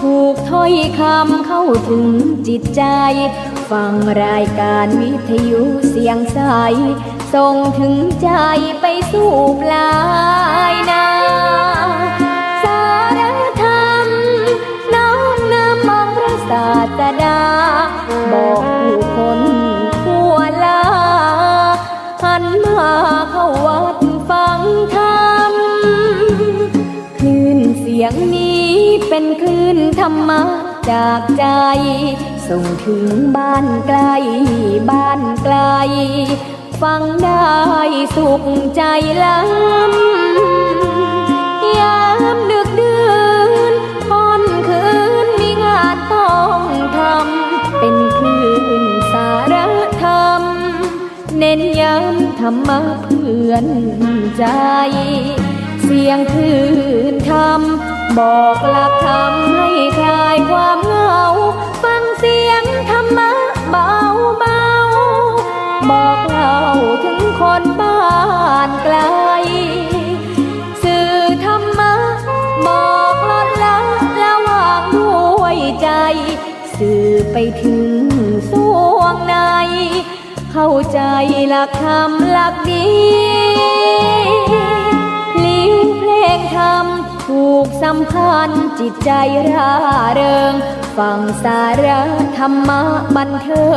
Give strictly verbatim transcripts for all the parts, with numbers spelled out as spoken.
ถูกถ้อยคำเข้าถึงจิตใจ ฟังรายการวิทยุเสียงใส ส่งถึงใจไปสู่ปลายนา สารธรรมน้อมนำองค์พระศาสดา บอกผู้คนทั่วลา หันมาเข้าวัดฟังธรรม คลื่นเสียงนี้เป็นคลื่นธรรมะจากใจ ส่งถึงบ้านใกล้บ้านไกล ฟังได้สุขใจล้ำ ยามดึกดื่นค่ำคืนมีงานต้องทำ เป็นคลื่นสารธรรม เน้นย้ำธรรมะเพื่อนใจ เสียงคลื่นธรรม บอกหลักธรรมให้คลายความเหงา ฟังเสียงธรรมะเบาๆ บอกเล่าถึงคนบ้านไกล สื่อธรรมะ บอกลดละละวางด้วยใจ สื่อไปถึงส่วงใน เข้าใจหลักธรรมหลักดี พลิ้วเพลงธรรมผูกสัมพันธ์จิตใจร่าเริง ฟังสาระธรรมะบันเทิ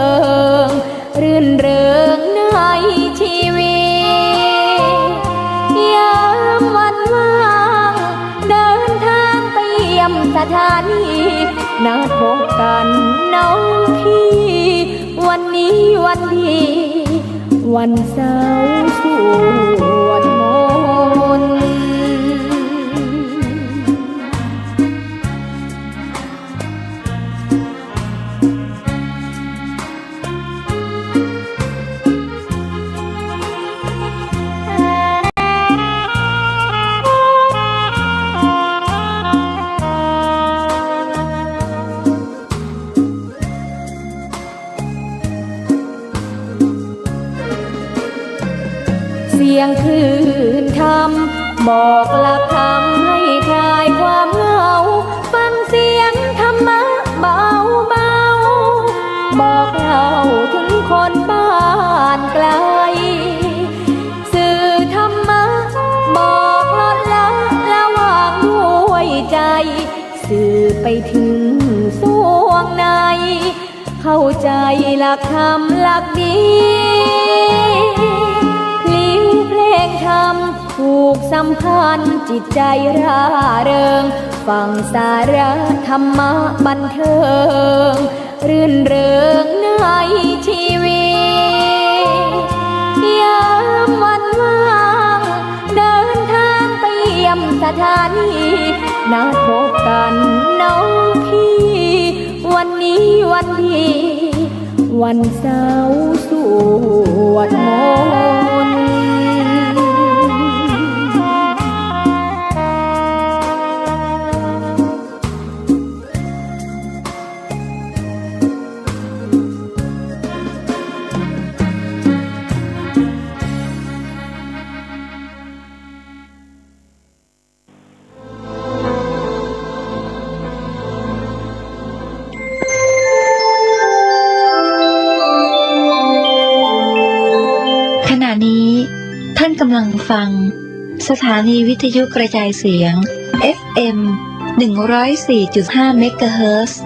ง รื่นเริงในชีวิต ยามวันว่าง เดินทางไปเยี่ยมสถานี นัดพบกันน้องพี่ วันนี้วันดี วันเสาร์สวดมนต์ เสียงคลื่นธรรม บอกหลักธรรมให้คลายความเหงา ฟังเสียงธรรมะเบาๆ บอกเล่าถึงคนบ้านไกล สื่อธรรมะ บอกลดละละวางด้วยใจ สื่อไปถึงส่วงใน เข้าใจหลักธรรมหลักดี พลิ้วเพลงธรรมผูกสัมพันธ์จิตใจร่าเริง ฟังสาระธรรมะบันเทิง รื่นเริงในชีวิต ยามวันว่าง เดินทางไปเยี่ยมสถานี นัดพบกันน้องพี่ วันนี้วันดี วันเสาร์สวดมนต์ ขณะนี้ท่านกำลังฟังสถานีวิทยุกระจายเสียง เอฟเอ็ม หนึ่งร้อยสี่จุดห้า เมกะเฮิรตซ์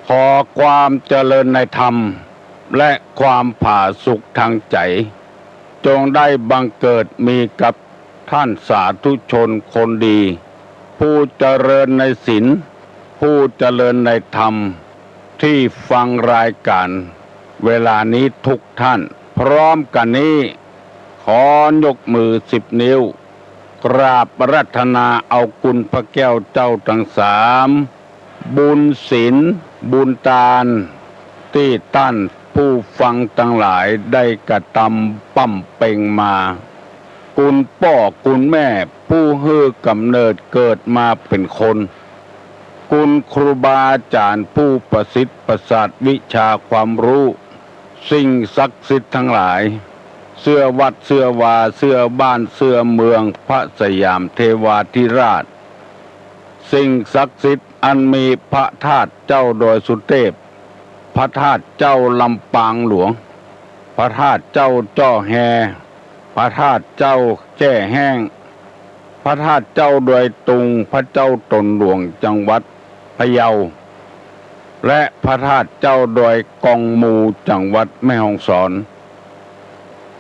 ขอความเจริญในธรรม และความผาสุกทางใจ จงได้บังเกิดมีกับท่านสาธุชนคนดี ผู้เจริญในศีล ผู้เจริญในธรรม ที่ฟังรายการเวลานี้ทุกท่าน พร้อมกันนี้ ขอยกมือสิบนิ้ว กราบอาราธนาเอาคุณพระแก้วเจ้าทั้งสาม บุญศีล บุญตาน ตี้ต้าน ผู้ฟังตังหลายได้กระตำบำเพ็งมา คุณป้อคุณแม่ผู้หื้อก๋ำเนิดเกิดมาเป๋นคน คุณครูบาอาจ๋ารย์ผู้ประสิทธิ์ประสาทวิชาความฮู้ สิ่งศักดิ์สิทธิ์ตังหลาย เสื้อวัดเสื้อวา เสื้อบ้านเสื้อเมือง พระสยามเทวาธิราช สิ่งศักดิ์สิทธิ์อันมีพระธาตุเจ้าดอยสุเทพ พระธาตุเจ้าลำปางหลวง พระธาตุเจ้าจ้อแฮ พระธาตุเจ้าแจ้แฮ้ง พระธาตุเจ้าดอยตุง พระเจ้าตนหลวงจังหวัดพะเยา และพระธาตุเจ้าดอยกองมูจังหวัดแม่ฮ่องสอน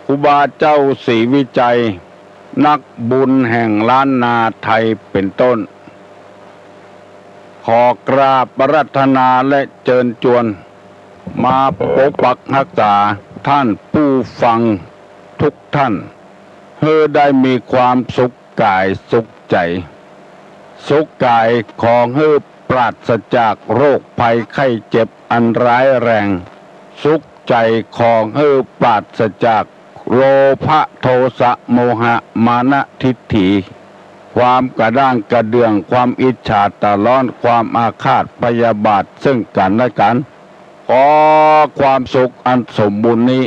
ครูบาเจ้าศรีวิชัย นักบุญแห่งล้านนาไทยเป๋นต้น ขอกราบอาราธนาและเจิญจวน มาปกปักฮักษาท่านผู้ฟังทุกท่าน หื้อได้มีความสุขกายสุขใจ๋ สุขกายขอหื้อปราศจากโรคภัยไข้เจ็บอันร้ายแรง สุขใจ๋ขอหื้อปราศจากโลภะโทสะโมหะมานะทิฏฐิ ความกระด้างกระเดื่อง ความอิจฉาตาฮ้อน ความอาฆาตพยาบาทซึ่งกั๋นและกั๋น ขอความสุขอันสมบูรณ์นี้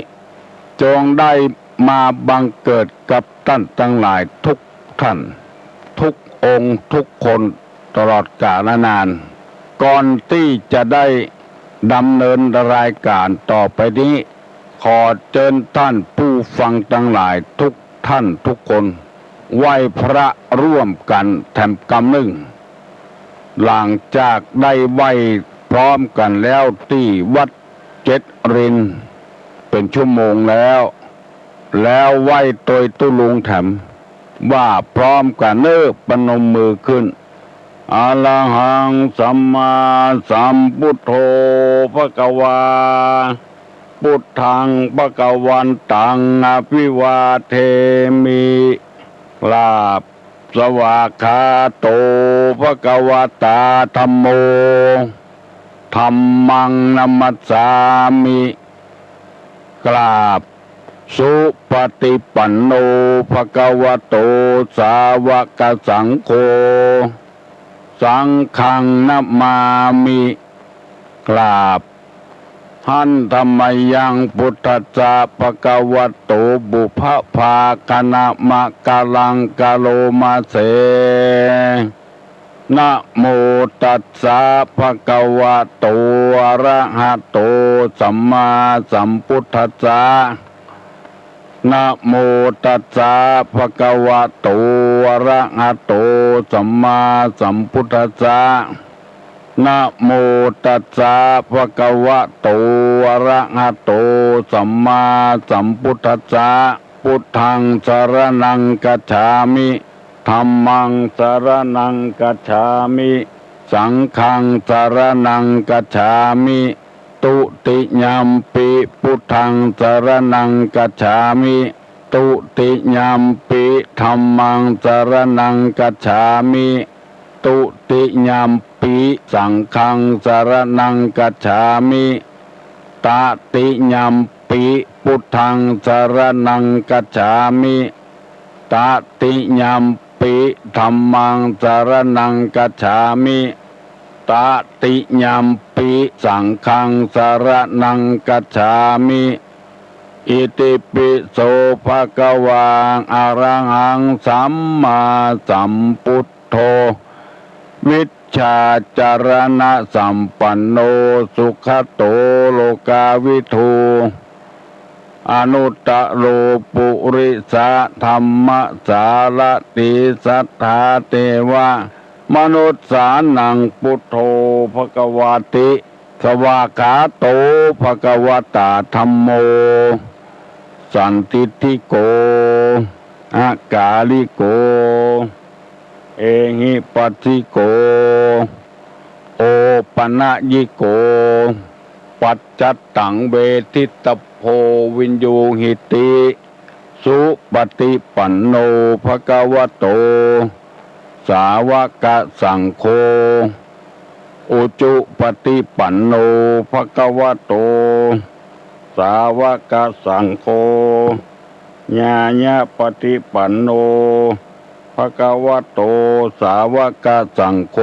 จงได้มาบังเกิดกับต้านตังหลายทุกท่าน ทุกองค์ทุกคนตลอดกาลนาน ก่อนตี้จะได้ดำเนินรายก๋านต่อไปนี้ ขอเจิญต้านผู้ฟังตังหลายทุกท่านทุกคน ไหว้พระร่วมกั๋นแถมกำนึ่ง หลังจากได้ไหว้พร้อมกั๋นแล้วตี้วัดเจ็ดริน เป๋นชั่วโมงแล้ว แล้วไหว้ตวยตุ๊ลุงแถม ว่าพร้อมกั๋นเน่อ ประนมมือขึ้น อะระหังสัมมาสัมพุทโธภะคะวา พุทธังภะคะวันตังอะภิวาเทมิ กราบ สวากขาโตภะคะวะตาธัมโม ธัมมังนะมัสสามิ กราบ สุปฏิปันโนภะคะวะโตสาวกสังโฆ สังฆังนะมามิ กราบ หันธะมะยังพุทธัสสะภะคะวะโตปุพพะภาคะนะมะกะลังกะโลมาเส นะโมตัสสะภะคะวะโตอะระหะโตสัมมาสัมพุทธัสสะ นะโมตัสสะภะคะวะโตอะระหะโตสัมมาสัมพุทธัสสะ นะโมตัสสะภะคะวะโตอะระหะโตสัมมาสัมพุทธัสสะ พุทธังสะระณังคัจฉามิ ธัมมังสะระณังคัจฉามิ สังฆังสะระณังคัจฉามิ ตุติยัมปิพุทธังสะระณังคัจฉามิ ตุติยัมปิธัมมังสะระณังคัจฉามิ ตุติยัมปิสังฆังสะระณังคัจฉามิ ตติยัมปิพุทธังสะระณังคัจฉามิ ตติยัมปิธัมมังสะระณังคัจฉามิ ตติยัมปิสังฆังสะระณังคัจฉามิ อิติปิโสภะคะวา อะระหังสัมมาสัมพุทโธ วิชชาจะระณะสัมปันโน สุขะโตโลกาวิทู อนุตตะโรปุริสะธัมมะสารถี สัทธาเทวะมนุสสานัง พุทโธภะคะวาติ สวากขาโตภะคะวะตาธัมโม สันทิฏฐิโก อะกาลิโก เอหิปัสสิโก โอปะนะยิโก ปัจจัตตังเวทิตะโพ วินยูหิติ สุปฏิปันโนภะคะวะโต สาวกสังโฆ อุจุปฏิปันโนภะคะวะโต สาวกสังโฆ ญาณปฏิปันโน ภะคะวะโต สาวกสังโฆ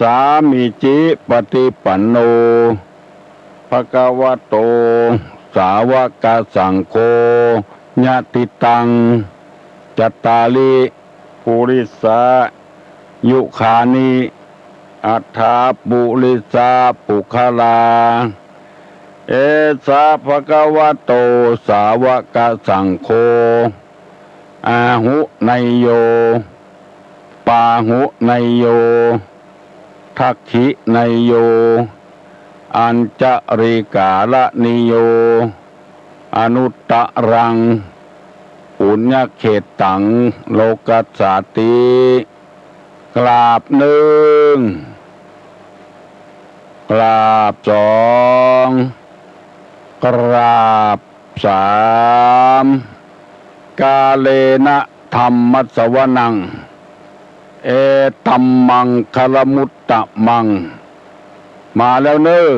สามีจิปฏิปันโน ภะคะวะโต สาวกสังโฆ ยะติตัง จัตตาริ ปุริสายุคานิ อัฏฐาปุริสาปุคคลา เอสะ ภะคะวะโต สาวกสังโฆ อาหุเนยโย ปาหุเนยโย ทักขิเนยโย อัญจริกาลเนยโย อนุตตรัง ปุญญเขตตัง โลกัสสาติ กราบนึ่ง กราบสอง กราบสาม กาเลนะธัมมัสสวนัง เอตัมมังคะละมุตตะมัง มาแล้วเน่อ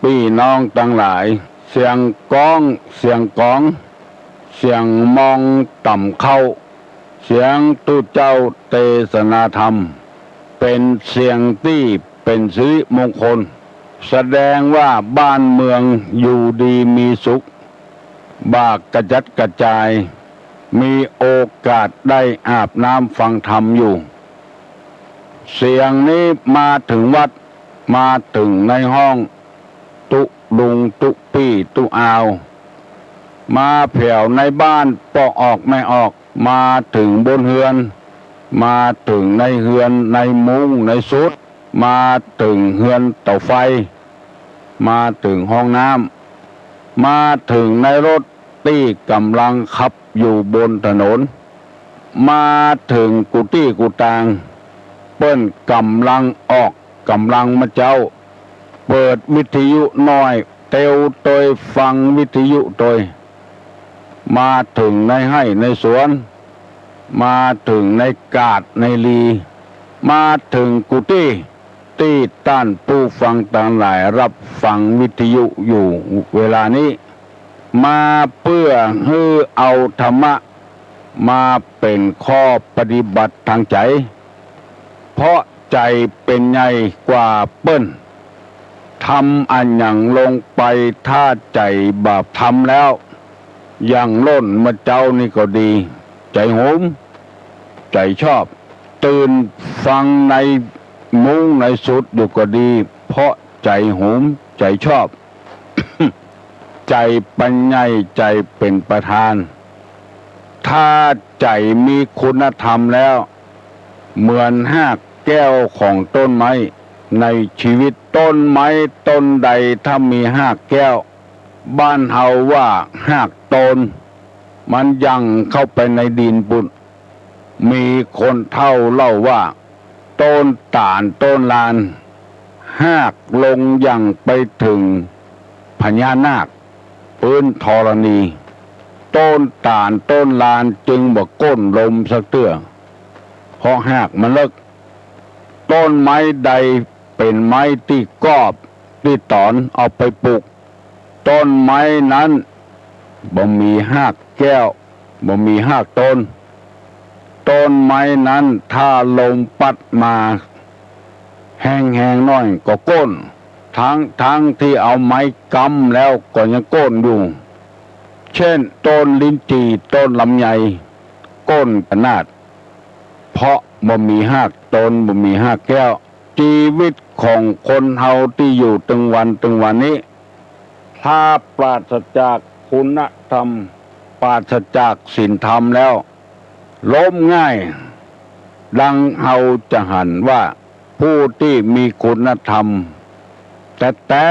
ปี้น้องตังหลาย เสียงก้อง เสียงก๋อง เสียงมองต่ำเข้า เสียงตุ๊เจ้าเตสนาธรรม เป๋นเสียงตี้เป๋นสิริมงคล แสดงว่าบ้านเมืองอยู่ดีมีสุข บ่ากระจัดกระจาย มีโอกาสได้อาบน้ำฟังธรรมอยู่ เสียงนี้มาเถิงวัด มาเถิงในห้อง ตุ๊ลุงตุ๊ปี้ตุ๊อาว มาแผวในบ้านป้อออกแม่ออก มาเถิงบนเฮือน มาเถิงในเฮือนในมุ้งในสุด มาเถิงเฮือนเต๋าไฟ มาเถิงห้องน้ำ มาเถิงในรถตี้ก๋ำลังขับอยู่บนถนน มาเถิงกู้ตี้กู้ตาง เปิ้นก๋ำลังออกก๋ำลังมาเจ๊า เปิดวิทยุน้อยเตียวตวยฟังวิทยุตวย มาเถิงในไฮ่ในสวน มาเถิงในกาดในลี มาเถิงกู้ตี้ ตี้ต้านผู้ฟังตังหลายฮับฟังวิทยุอยู่เวลานี้ มาเปื้อหื้อเอาธรรมะ มาเป๋นข้อปฏิบัติตางใจ๋ เพราะใจ๋เป๋นใหญ่กว่าเปิ้น ทำอะหยังลงไป ถ้าใจ๋บ่าทำแล้ว อย่างโน้นเมื่อเจ๊านี้ก็ดี ใจ๋หุม ใจ๋ชอบ ตื่นฟังในมุ้งในสุดอยู่ก็ดี เพราะใจ๋หุม ใจ๋ชอบ ใจ๋เป๋นใหญ่ ใจ๋เป๋นประธาน ถ้าใจ๋มีคุณธรรมแล้ว เหมือนฮากแก้วของต้นไม้ ในชีวิตต้นไม้ต้นใดถ้ามีฮากแก้ว บ้านเฮาว่าฮากโตน มันยังเข้าไปในดินปู้น มีคนเฒ่าเล่าว่า โต้นต๋าลโต้นลาน ฮากลงยังไปเถิงพญานาค ปื้นธรณี โต้นต๋าลโต้นลานจึงบ่โก้นลมสักเตื้อ เพราะฮากมันเลิก ต้นไม้ใดเป๋นไม้ตี้กอบตี้ต๋อนเอาไปปลูก ต้นไม้นั้นบ่มีฮากแก้ว บ่มีฮากโตน ต้นไม้นั้นถ้าลมปั๊ดมาแฮงๆ หน้อยก็โก้น ตึงๆ ตี้เอาไม้กำแล้วก็ยังโก้นอยู่ เช่น ต้นลิ้นจี่ ต้นลำไย โก้นขนาด เพราะบ่มีฮากโตน บ่มีฮากแก้ว จีวิตของคนเฮาตี้อยู่ตึงวันตึงวันนี้ ถ้าปราศจากคุณธรรม ปราศจากศีลธรรมแล้ว ล้มง่าย ดังเฮาจะหันว่า ผู้ตี้มีคุณธรรมแต๊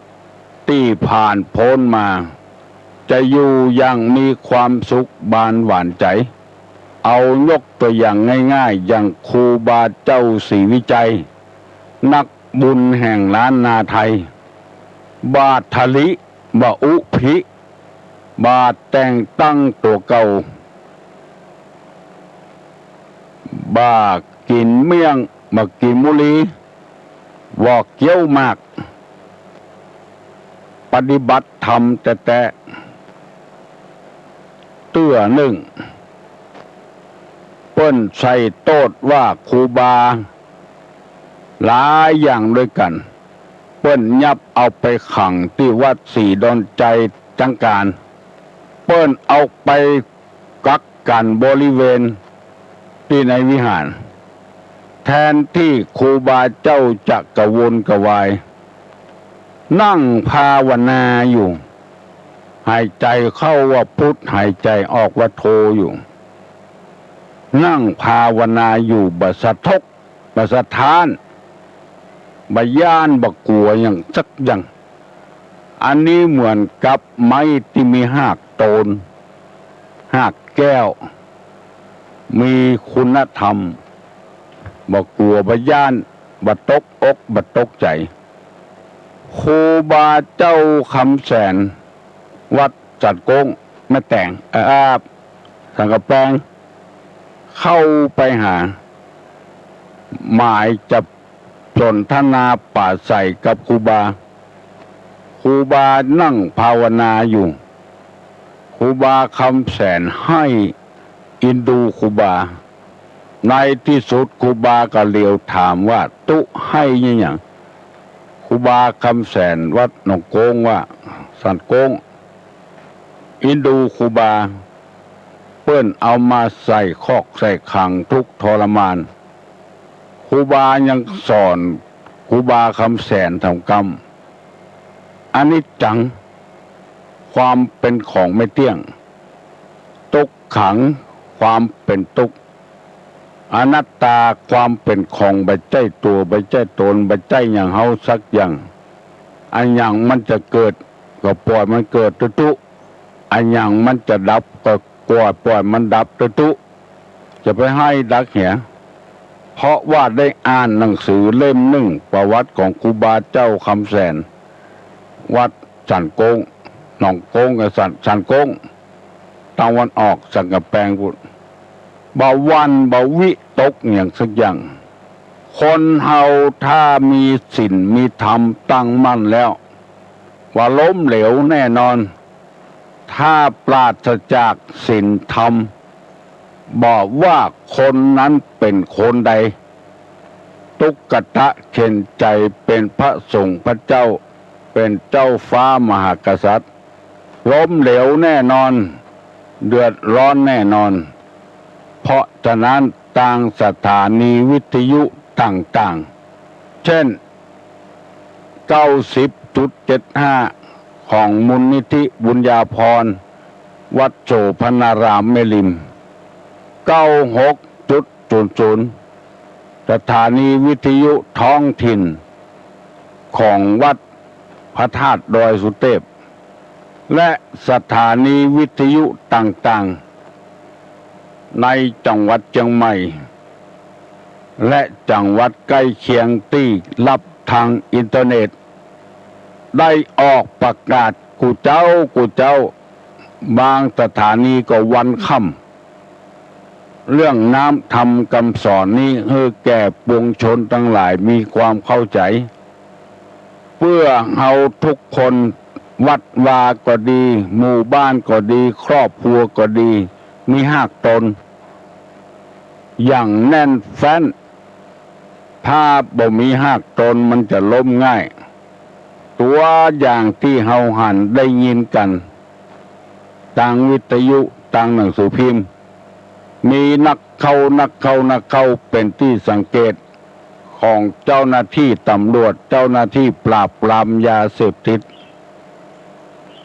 ๆ ตี้ผ่านป๊นมา จะอยู่อย่างมีความสุขบานหวานใจ๋ เอายกตั๋วอย่างง่ายๆ อย่างครูบาเจ้าศรีวิชัย นักบุญแห่งล้านนาไทย บ่าทะลิ บ่าอุภิ บ่าแต่งตั้งตั๋วเก่า บ่ากิ๋นเมี่ยง บ่ากิ๋นบุหรี่ บ่าเคี้ยวหมาก ปฏิบัติธรรมแต๊ๆ เตื้อนึ่ง เปิ้นใส่โต้ษว่าครูบาหลายอย่างด้วยกั๋น เปิ้นยับเอาไปขังตี้วัดศรีดอนชัยจังก๋าน เปิ้นเอาไปกักกั๋นบริเวณตี้ในวิหาร แทนตี้ครูบาเจ้าจะกระวนกระวาย นั่งภาวนาอยู่ หายใจ๋เข้าว่าพุทธ หายใจ๋ออกว่าโทอยู่ นั่งภาวนาอยู่ บ่สะทก บ่สะท้าน บ่ย้าน บ่กั๋วหยังสักอย่าง อันนี้เหมือนกับไม้ตี้มีฮากโตน ฮากแก้ว มีคุณธรรม บ่กั๋ว บ่ย้าน บ่ตกอก บ่ตกใจ๋ ครูบาเจ้าคำแสน วัดสันโก๊ง แม่แต๋ง เอ่อ สันก๋ำแปง เข้าไปหา หมายจะสนทนาปราศรัยกับครูบา ครูบานั่งภาวนาอยู่ ครูบาคำแสนให้อินดูครูบา ในตี้สุดครูบาก็เหลียวถามว่า ตุ๊ให้อะหยัง ครูบาคำแสนวัดหนองโก๊งว่า สันโก๊ง อินดูครูบา เปิ้นเอามาใส่คอกใส่ขังทุกข์ทรมาน ครูบายังสอน ครูบาคำแสนถามกำ อนิจจัง ความเป๋นของไม่เตี้ยง ตุ๊กขัง ความเป๋นตุ๊กข์ อนัตตา ความเป๋นของบ่ใจ้ตั๋ว บ่ใจ้ตน บ่ใจ้หยังเฮาสักอย่าง อะหยังมันจะเกิดก็ป่อยมันเกิดตุ๊ๆ อะหยังมันจะดับก็ป่อย ป่อยมันดับตุ๊ๆ จะไปหื้อดักเหีย เพราะว่าได้อ่านหนังสือเล่มนึ่ง ประวัติของครูบาเจ้าคำแสน วัดสันโก๊ง หนองโก๊งกับสัน สันโก๊ง ตะวันออกสันก๋ำแปงปู๊น บ่หวั่นบ่วิตกหยังสักอย่าง คนเฮาถ้ามีศีลมีธรรมตั้งมั่นแล้ว บ่ล้มเหลวแน่นอน ถ้าปราศจากศีลธรรม บ่ว่าคนนั้นเป๋นคนใด ตุ๊กตะเข็ญใจ๋เป๋นพระสงฆ์พระเจ้า เป๋นเจ้าฟ้ามหากษัตริย์ ล้มเหลวแน่นอน เดือดร้อนแน่นอน เพราะฉะนั้นตางสถานีวิทยุต่างๆ เช่น เก้าสิบจุดเจ็ดห้า ของมูลนิธิบุญญาภรณ์ วัดโสภณารามแม่ริม เก้าหกจุดศูนย์ศูนย์ สถานีวิทยุท้องถิ่นของวัดพระธาตุดอยสุเทพ และสถานีวิทยุต่างๆ ในจังหวัดเจียงใหม่ และจังหวัดใกล้เคียงตี้ฮับตางอินเทอร์เน็ต ได้ออกประกาศกู้เจ๊ากู้เจ๊า บางสถานีก็วันค่ำ เรื่องน้ำธรรมกำสอนนี้หื้อแก่ปวงชนตังหลายมีความเข้าใจ๋ เปื้อเฮาทุกคน วัดวาก็ดี หมู่บ้านก็ดี ครอบครัวก็ดี มีฮากตน อย่างแน่นแฟ้น ถ้าบ่มีฮากตนมันจะล้มง่าย ตั๋วอย่างตี้เฮาหันได้ยินกั๋น ตางวิทยุ ตางหนังสือพิมพ์ มีนักเข้า นักเข้า นักเข้า เป๋นตี้สังเกตของเจ้าหน้าตี้ตำรวจ เจ้าหน้าตี้ปราบปรามยาเสพติด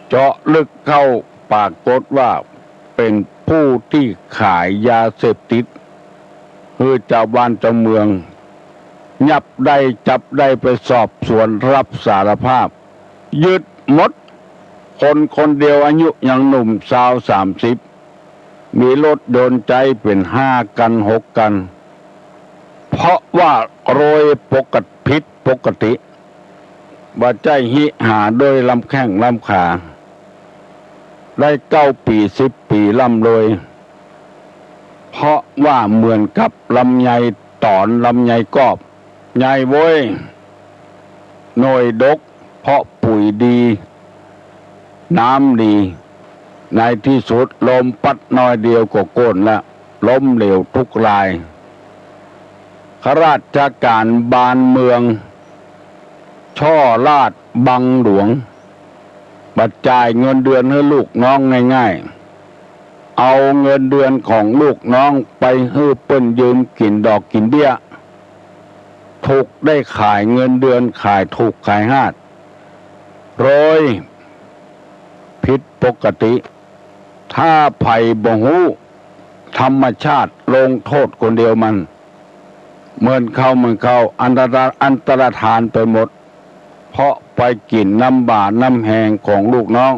เจาะลึกเข้าปรากฏว่าเป๋นผู้ตี้ขายยาเสพติด หื้อจาวบ้านจาวเมือง ยับได้จับได้ไปสอบสวนฮับสารภาพ ยึดหมด คนคนเดียวอายุยังหนุ่มซาวสามสิบ มีรถยนต์ใจ๊เป๋นห้าคันหกคัน เพราะว่าโรยปกติ ผิดปกติ บ่ใจ้ฮิหาโดยลำแข้งลำขา ได้เก้าปี๋สิบปี๋ร่ำรวย เพราะว่าเหมือนกับลำไยต๋อน ลำไยกอบ ใหญ่เว้ย หน่วยดก เพราะปุ๋ยดี น้ำดี ในตี้สุดลมปั๊ดน้อยเดียวก็โก้นละ ล้มเหลวทุกราย ข้าราชก๋านบ้านเมือง ช่อราชบังหลวง บ่จ่ายเงินเดือนหื้อลูกน้องง่ายๆ เอาเงินเดือนของลูกน้องไปหื้อเปิ้นยืมกิ๋นดอกกิ๋นเบี้ย ถูกได้ขายเงินเดือน ขายถูกขายฮาด โดยผิดปกติ ถ้าใผบ่ฮู้ ธรรมชาติลงโต้ษคนเดียวมัน เหมือนเข้า เหมือนเข้า อันตร- อันตรธานไปหมด เพราะไปกิ๋นน้ำบ่าน้ำแฮงของลูกน้อง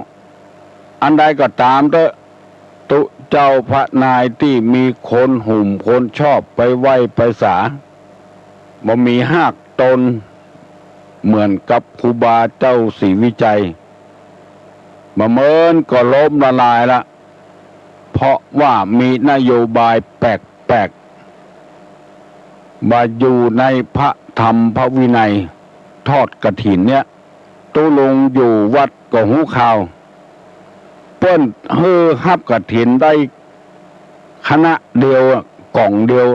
อันใดก็ต๋ามเต๊อะ ตุ๊เจ้าพระนายตี้มีคนหุ่มคนชอบไปไหว้ไปสา บ่มีฮากตน เหมือนกับครูบาเจ้าศรีวิชัย บ่าเมินก็ล้มละลายละ เพราะว่ามีนโยบายแปลกๆ บ่าอยู่ในพระธรรมพระวินัย ทอดกฐินเนี่ย ตุ๊ลุงอยู่วัดก็ฮู้ข่าว เปิ้นหื้อฮับกฐินได้คณะเดียว ก๋องเดียว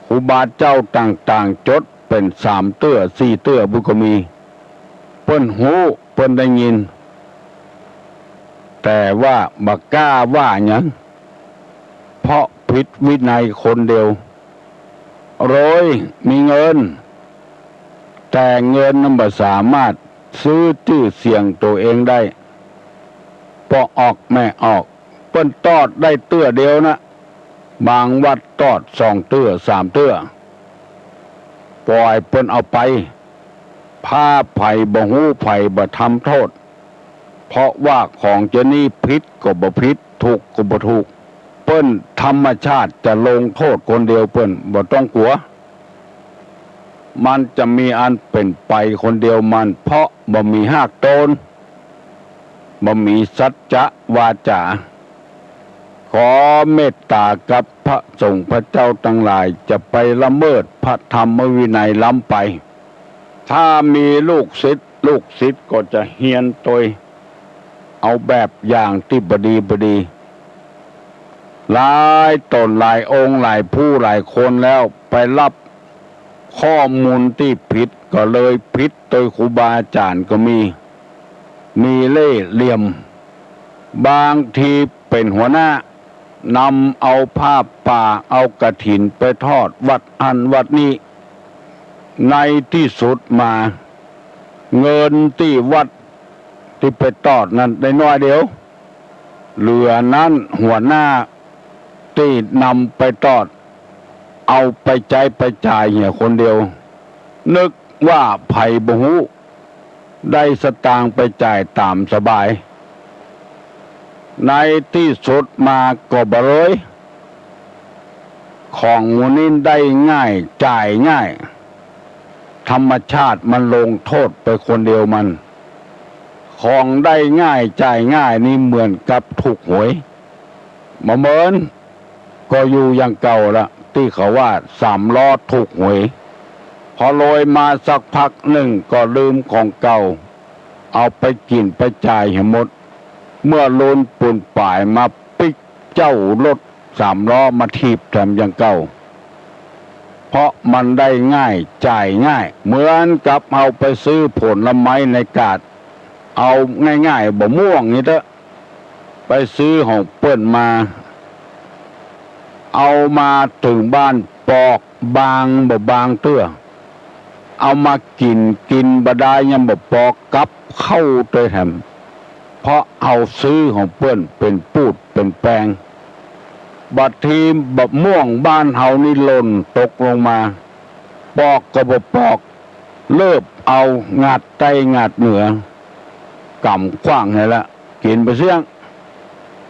ครูบาเจ้าต่างๆ จดเป๋นสามเตื้อสี่เตื้อบุก็มี เปิ้นฮู้ เปิ้นได้ยิน แต่ว่าบ่กล้าว่าหยัง เพราะผิดวินัยคนเดียว โดยมีเงิน แต่เงินนั้นบ่สามารถซื้อจื้อเสียงตั๋วเองได้ ป้อออกแม่ออก เปิ้นตอดได้เตื้อเดียวนะ บางวัดตอดสองเตื้อสามเตื้อ ป่อยเปิ้นเอาไป ถ้าใผบ่ฮู้ ใผบ่ทำโต้ษ เพราะว่าของเจ้านี้ผิดก็บ่ผิด ถูกก็บ่ถูก เปิ้นธรรมชาติจะลงโต้ษคนเดียวเปิ้น บ่ต้องกั๋ว มันจะมีอันเป๋นไปคนเดียวมัน เพราะบ่มีฮากตน บ่มีสัจจะวาจ๋า ขอเมตต๋ากับพระสงฆ์พระเจ้าตังหลาย จะไปละเมิดพระธรรมวินัยล้ำไป ถ้ามีลูกศิษย์ ลูกศิษย์ก็จะเฮียนตวย เอาแบบอย่างตี้บ่ดีบ่ดี หลายต๋นหลายองค์หลายผู้หลายคนแล้ว ไปฮับข้อมูลตี้ผิด ก็เลยผิดตวยครูบาอาจ๋ารย์ก็มี มีเล่ห์เหลี่ยม บางทีเป๋นหัวหน้านำเอาผ้าป่า เอากฐินไปทอดวัดอั้นวัดนี้ ในตี้สุดมา เงินตี้วัดตี้ไปตอดนั้นได้น้อยเดียว เหลือนั้นหัวหน้าตี้นำไปตอด เอาไปใจ๊ไปจ่ายเหียคนเดียว นึกว่าใผบ่ฮู้ ได้สตางค์ไปจ่ายต๋ามสบาย ในตี้สุดมาก็บ่เลย ของหมู่นี้ได้ง่ายจ่ายง่าย ธรรมชาติมันลงโต้ษไปคนเดียวมัน ของได้ง่ายจ่ายง่ายนี่เหมือนกับถูกหวย บ่าเมินก็อยู่อย่างเก่าละ ตี้เขาว่าสามล้อถูกหวย พอรวยมาสักพักนึ่งก็ลืมของเก่า เอาไปกิ๋นไปจ่ายหื้อหมด เมื่อลุนปูนป๋ายมาปิ๊กเจ้ารถสามล้อมาถีบแถมอย่างเก่า เพราะมันได้ง่ายจ่ายง่าย เหมือนกับเฮาไปซื้อผลไม้ในตลาด เอาง่ายๆ บ่าม่วงนี่เต๊อะ ไปซื้อของเปิ้นมา เอามาเถิงบ้านปอกบางบ่บางเตื้อ เอามากิ๋น กิ๋นบ่ดายยังบ่ปอกับเข้าตวยแถม เพราะเฮาซื้อของเปิ้นเป๋นปูดเป๋นแปง บาดทีบ่าม่วงบ้านเฮานี่หล่นตกลงมา ปอกก็บ่ปอก เลิบเอา งัดใต้งัดเหนือ ก๋ำขว้างหั้นละ กิ๋นไปเสี้ยง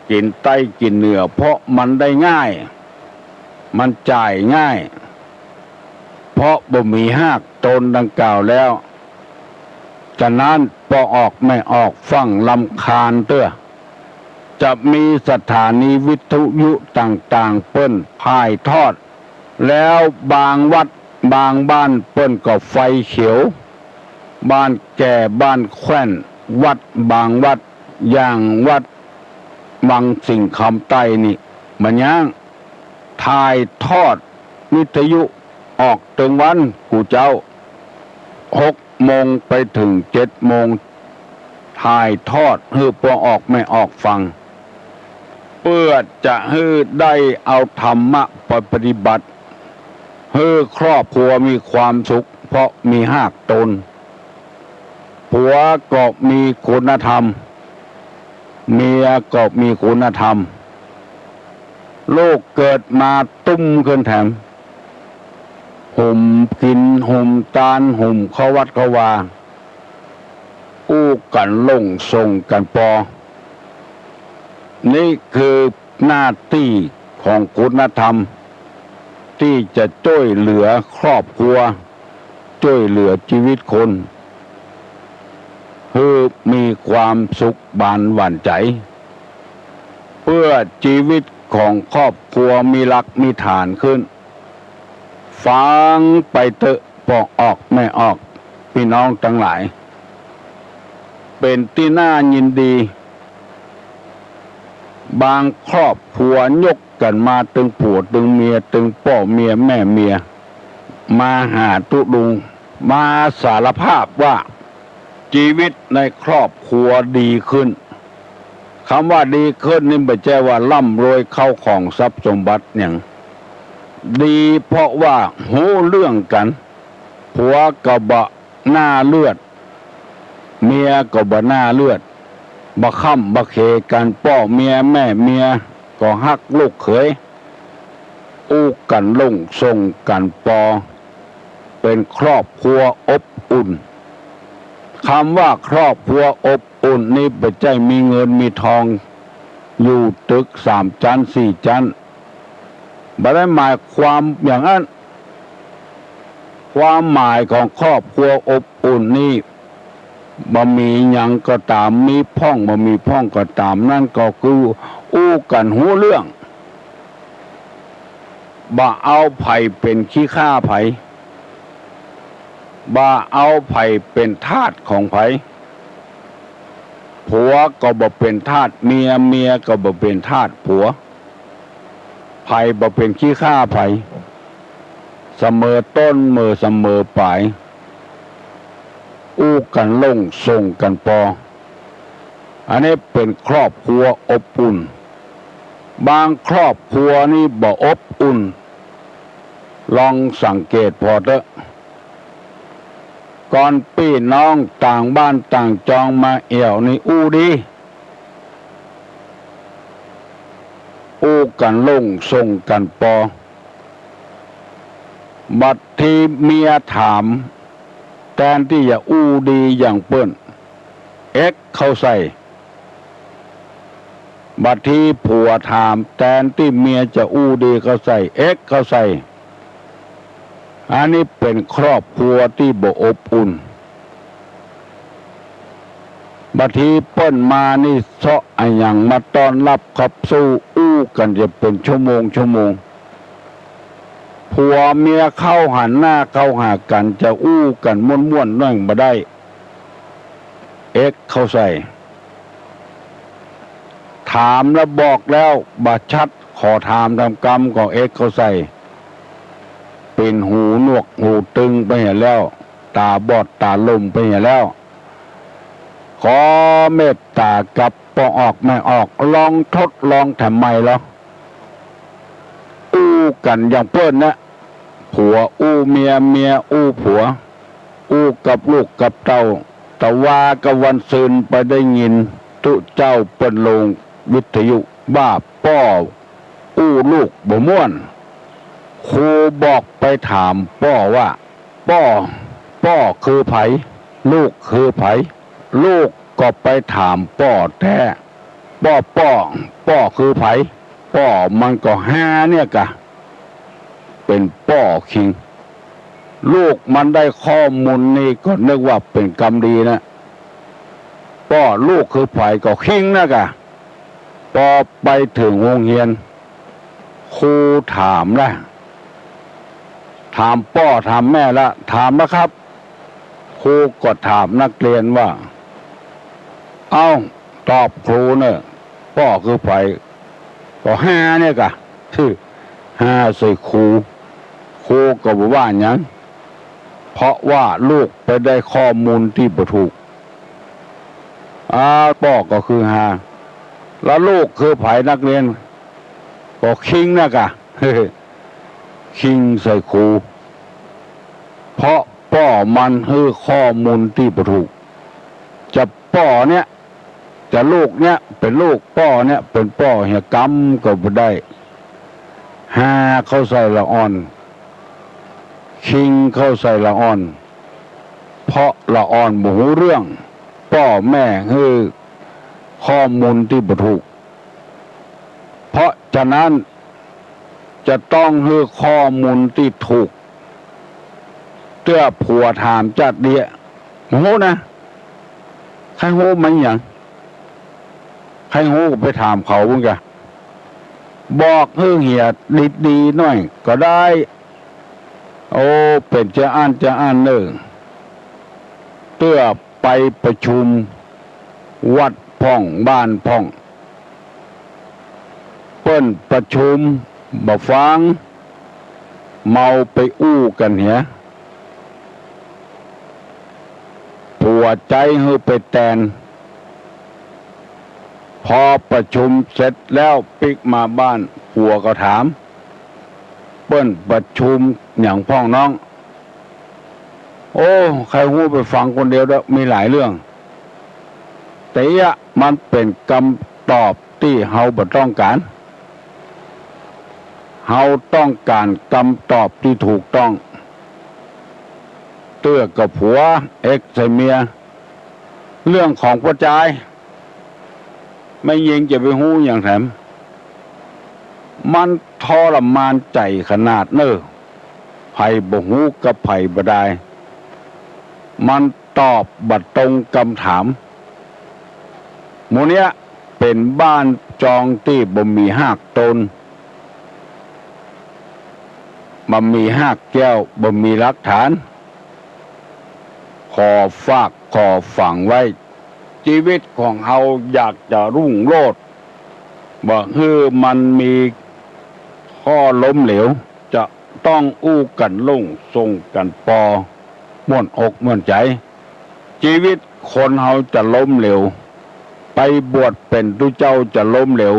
กิ๋นใต้กิ๋นเหนือ เพราะมันได้ง่าย มันจ่ายง่าย เพราะบ่มีฮากตนดังกล่าวแล้ว ฉะนั้นป้อออกแม่ออกฟั่งรำคาญเตื้อ จะมีสถานีวิทยุต่างๆ เปิ้นถ่ายทอด แล้วบางวัดบางบ้านเปิ้นก็ไฟเขียว บ้านแก่บ้านแคว่น วัดบางวัด อย่างวัดวังสิงห์คำใต้นี่ บ่าย้าง ถ่ายทอดวิทยุออกตึงวันกู้เจ๊า หกโมงไปเถิงเจ็ดโมง ถ่ายทอดหื้อป้อออกแม่ออกฟัง เปื้อจะหื้อได้เอาธรรมะไปปฏิบัติ หื้อครอบครัวมีความสุข เพราะมีฮากตน ผัวก็มีคุณธรรม เมียก็มีคุณธรรม ลูกเกิดมาตุ้มขึ้นแถม หุมกิ๋น หุมตาน หุมเข้าวัดเข้าวา อู้กั๋นลงส่งกั๋นปอ นี่คือหน้าตี้ของคุณธรรม ตี้จะจ้วยเหลือครอบครัว จ้วยเหลือจีวิตคน หื้อมีความสุขบานหวานใจ๋ เปื้อจีวิตของครอบครัวมีหลักมีฐานขึ้น ฟังไปเต๊อะ ป้อออกแม่ออก ปี้น้องตังหลาย เป๋นตี้น่ายินดี บางครอบครัวยกกั๋นมาตึงผัวตึงเมีย ตึงป้อเมียแม่เมีย มาหาตุ๊ลุง มาสารภาพว่าจีวิตในครอบครัวดีขึ้น กำว่าดีขึ้นนี่บ่ใจ้ว่าร่ำรวยเข้าของทรัพย์สมบัติหยัง ดีเพราะว่าฮู้เรื่องกั๋น ผัวก็บ่หน้าเลือด เมียก็บ่หน้าเลือด บ่คร่ำบ่เขกั๋น ป้อเมียแม่เมียก็ฮักลูกเขย อู้กั๋นลงส่งกั๋นปอ เป๋นครอบครัวอบอุ่น กำว่าครอบครัวอบอุ่นนี่บ่ใจ้มีเงินมีทอง อยู่ตึกสามจั๊นสี่จั๊น บ่ได้หมายความอย่างนั้น ความหมายของครอบครัวอบอุ่นนี่ บ่มีหยังก็ต๋าม มีพ่องบ่มีพ่องก็ต๋าม นั้นก็คืออู้กั๋นฮู้เรื่อง บ่เอาใผเป๋นขี้ข้าใผ บ่เอาใผเป๋นทาสของใผ ผัวก็บ่เป๋นทาสเมีย เมียก็บ่เป๋นทาสผัว ใผบ่เป๋นขี้ข้าใผ เสมอต้นเมอเสมอป๋าย อู้กั๋นลงส่งกั๋นปอ อันนี้เป๋นครอบครัวอบอุ่น บางครอบครัวนี่บ่อบอุ่น ลองสังเกตผ่อเต๊อะ ก่อนปี้น้องต่างบ้านต่างจองมาแอ่วนี่อู้ดี อู้กั๋นลงส่งกั๋นปอ บัดทีเมียถาม แตนตี้จะอู้ดีอย่างเปิ้น เอ็กเข้าใส่ บัดทีผัวถาม แตนตี้เมียจะอู้ดีเข้าใส่ เอ็กเข้าใส่ อันนี้เป๋นครอบครัวตี้บ่อบอุ่น บัดทีเปิ้นมานี่เซาะอะหยังมาต้อนฮับขับสู้ อู้กั๋นจะเป๋นชั่วโมงชั่วโมง ผัวเมียเข้าหันหน้าเข้าหากั๋นจะอู้กั๋นม่วนๆ หน้อยบ่ได้ เอ็กเข้าใส่ ถามแล้วบอกแล้วบ่ชัด ขอถามต๋ามกำก็เอ็กเข้าใส่ เป๋นหูหนวกหูตึงไปเหียแล้ว ต๋าบอดต๋าหล่มไปเหียแล้ว ขอเมตต๋ากับป้อออกแม่ออก ลองทดลองแถมใหม่ลอ อู้กั๋นอย่างเปิ้นนะ ผัวอู้เมีย เมียอู้ผัว อู้กับลูกกับเต้า ตะวากับวันซืนไปได้ยินตุ๊เจ้าเปิ้นลงวิทยุว่าป้ออู้ลูกบ่ม่วน ครูบอกไปถามป้อว่า ป้อ ป้อคือใผ ลูกคือใผ ลูกก็ไปถามป้อแต๊ ป้อ ป้อ ป้อคือใผ ป้อมันก็ฮาเนี่ยกา เป๋นป้อคิง ลูกมันได้ข้อมูลนี่ก็นึกว่าเป๋นกำดีนะ ป้อลูกคือใผก็คิงนะกา ปอไปเถิงโฮงเฮียน ครูถามละ ถามป้อถามแม่ละ ถามแล้วครับ ครูก็ถามนักเรียนว่า เอ้า ตอบครูเน่อ ป้อคือใผ ก็ฮาเนี่ยก่ะ ฮาใส่ครู ครูก็บ่ว่าหยัง เพราะว่าลูกไปได้ข้อมูลตี้บ่ถูก อ่า ป้อก็คือฮา แล้วลูกคือใผ นักเรียน ก็คิงนะก่ะ คิงใส่ครู เพราะป้อมันหื้อข้อมูลตี้บ่ถูก จะป้อเนี่ย จะลูกเนี่ยเป๋นลูก ป้อเนี่ยเป๋นป้อ เหียกำก็บ่ได้ ฮาเข้าใส่ละอ่อน คิงเข้าใส่ละอ่อน เพราะละอ่อนบ่ฮู้เรื่อง ป้อแม่หื้อข้อมูลตี้บ่ถูก เพราะฉะนั้น จะต้องหื้อข้อมูลตี้ถูก เตื้อผัวถามจะเดีย ฮู้นะ ใค่ฮู้มันหยัง ใค่ฮู้ก็ไปถามเขาปุ้นก่ะ บอกหื้อเหียดีๆ หน้อยก็ได้ โอ้ เป๋นจาอั้นจาอั้นเน่อ เตื้อไปประชุมวัดพ่องบ้านพ่อง เปิ้นประชุมบ่ฟัง เมาไปอู้กั๋นเหีย ผัวใจ๊หื้อไปแตน พอประชุมเสร็จแล้วปิ๊กมาบ้าน ผัวก็ถาม เปิ้นประชุมหยังพ่องน้อง โอ้ ใค่ฮู้ไปฟังคนเดียวเต๊อะ มีหลายเรื่อง แต่เยียะมันเป๋นกำตอบตี้เฮาบ่ต้องก๋าน เฮาต้องก๋านกำตอบตี้ถูกต้อง เตื้อกับผัว เอ็กใส่เมีย เรื่องของผู้จาย แม่ญิงจะไปฮู้หยังแถม มันทรมานใจ๋ขนาดเน่อ ใผบ่ฮู้กับใผบ่ดาย มันตอบบ่ตรงกำถาม หมู่เนี้ยเป๋นบ้านจองตี้บ่มีฮากตน บ่มีฮากแก้ว บ่มีหลักฐาน ขอฝากขอฝังไว้ จีวิตของเฮาอยากจะรุ่งโรจน์ บ่หื้อมันมีข้อล้มเหลว จะต้องอู้กั๋นลงส่งกั๋นปอ ม่วนอกม่วนใจ๋ จีวิตคนเฮาจะล้มเหลว ไปบวชเป๋นตุ๊เจ้าจะล้มเหลว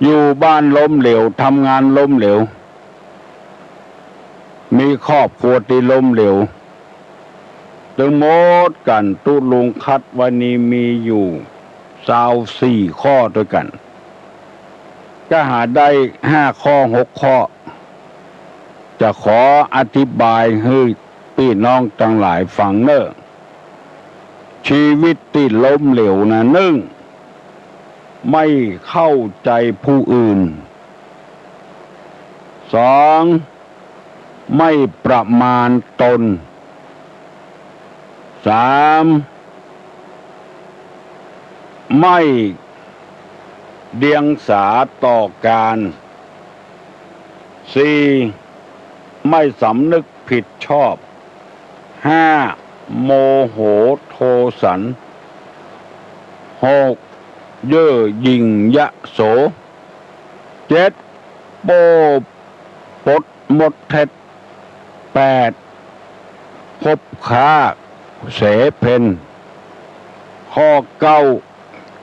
อยู่บ้านล้มเหลว ทำงานล้มเหลว มีครอบครัวตี้ล้มเหลว ตึงหมดกั๋น ตุ๊ลุงคัดไว้นี้มีอยู่ซาวสี่ข้อตวยกั๋น ก็หาได้ห้าข้อหกข้อ จะขออธิบายหื้อปี้น้องตังหลายฟังเน่อ จีวิตตี้ล้มเหลวนะ นึ่ง ไม่เข้าใจ๋ผู้อื่น สอง ไม่ประมาณตน สาม ไม่เดียงสาต่อการ สี่ ไม่สำนึกผิดชอบ ห้า โมโหโทสัน หก เย่อหยิ่งยโส เจ็ด โป้ปดมดเท็จ แปด คบค้าเสเพณ ข้อเก้า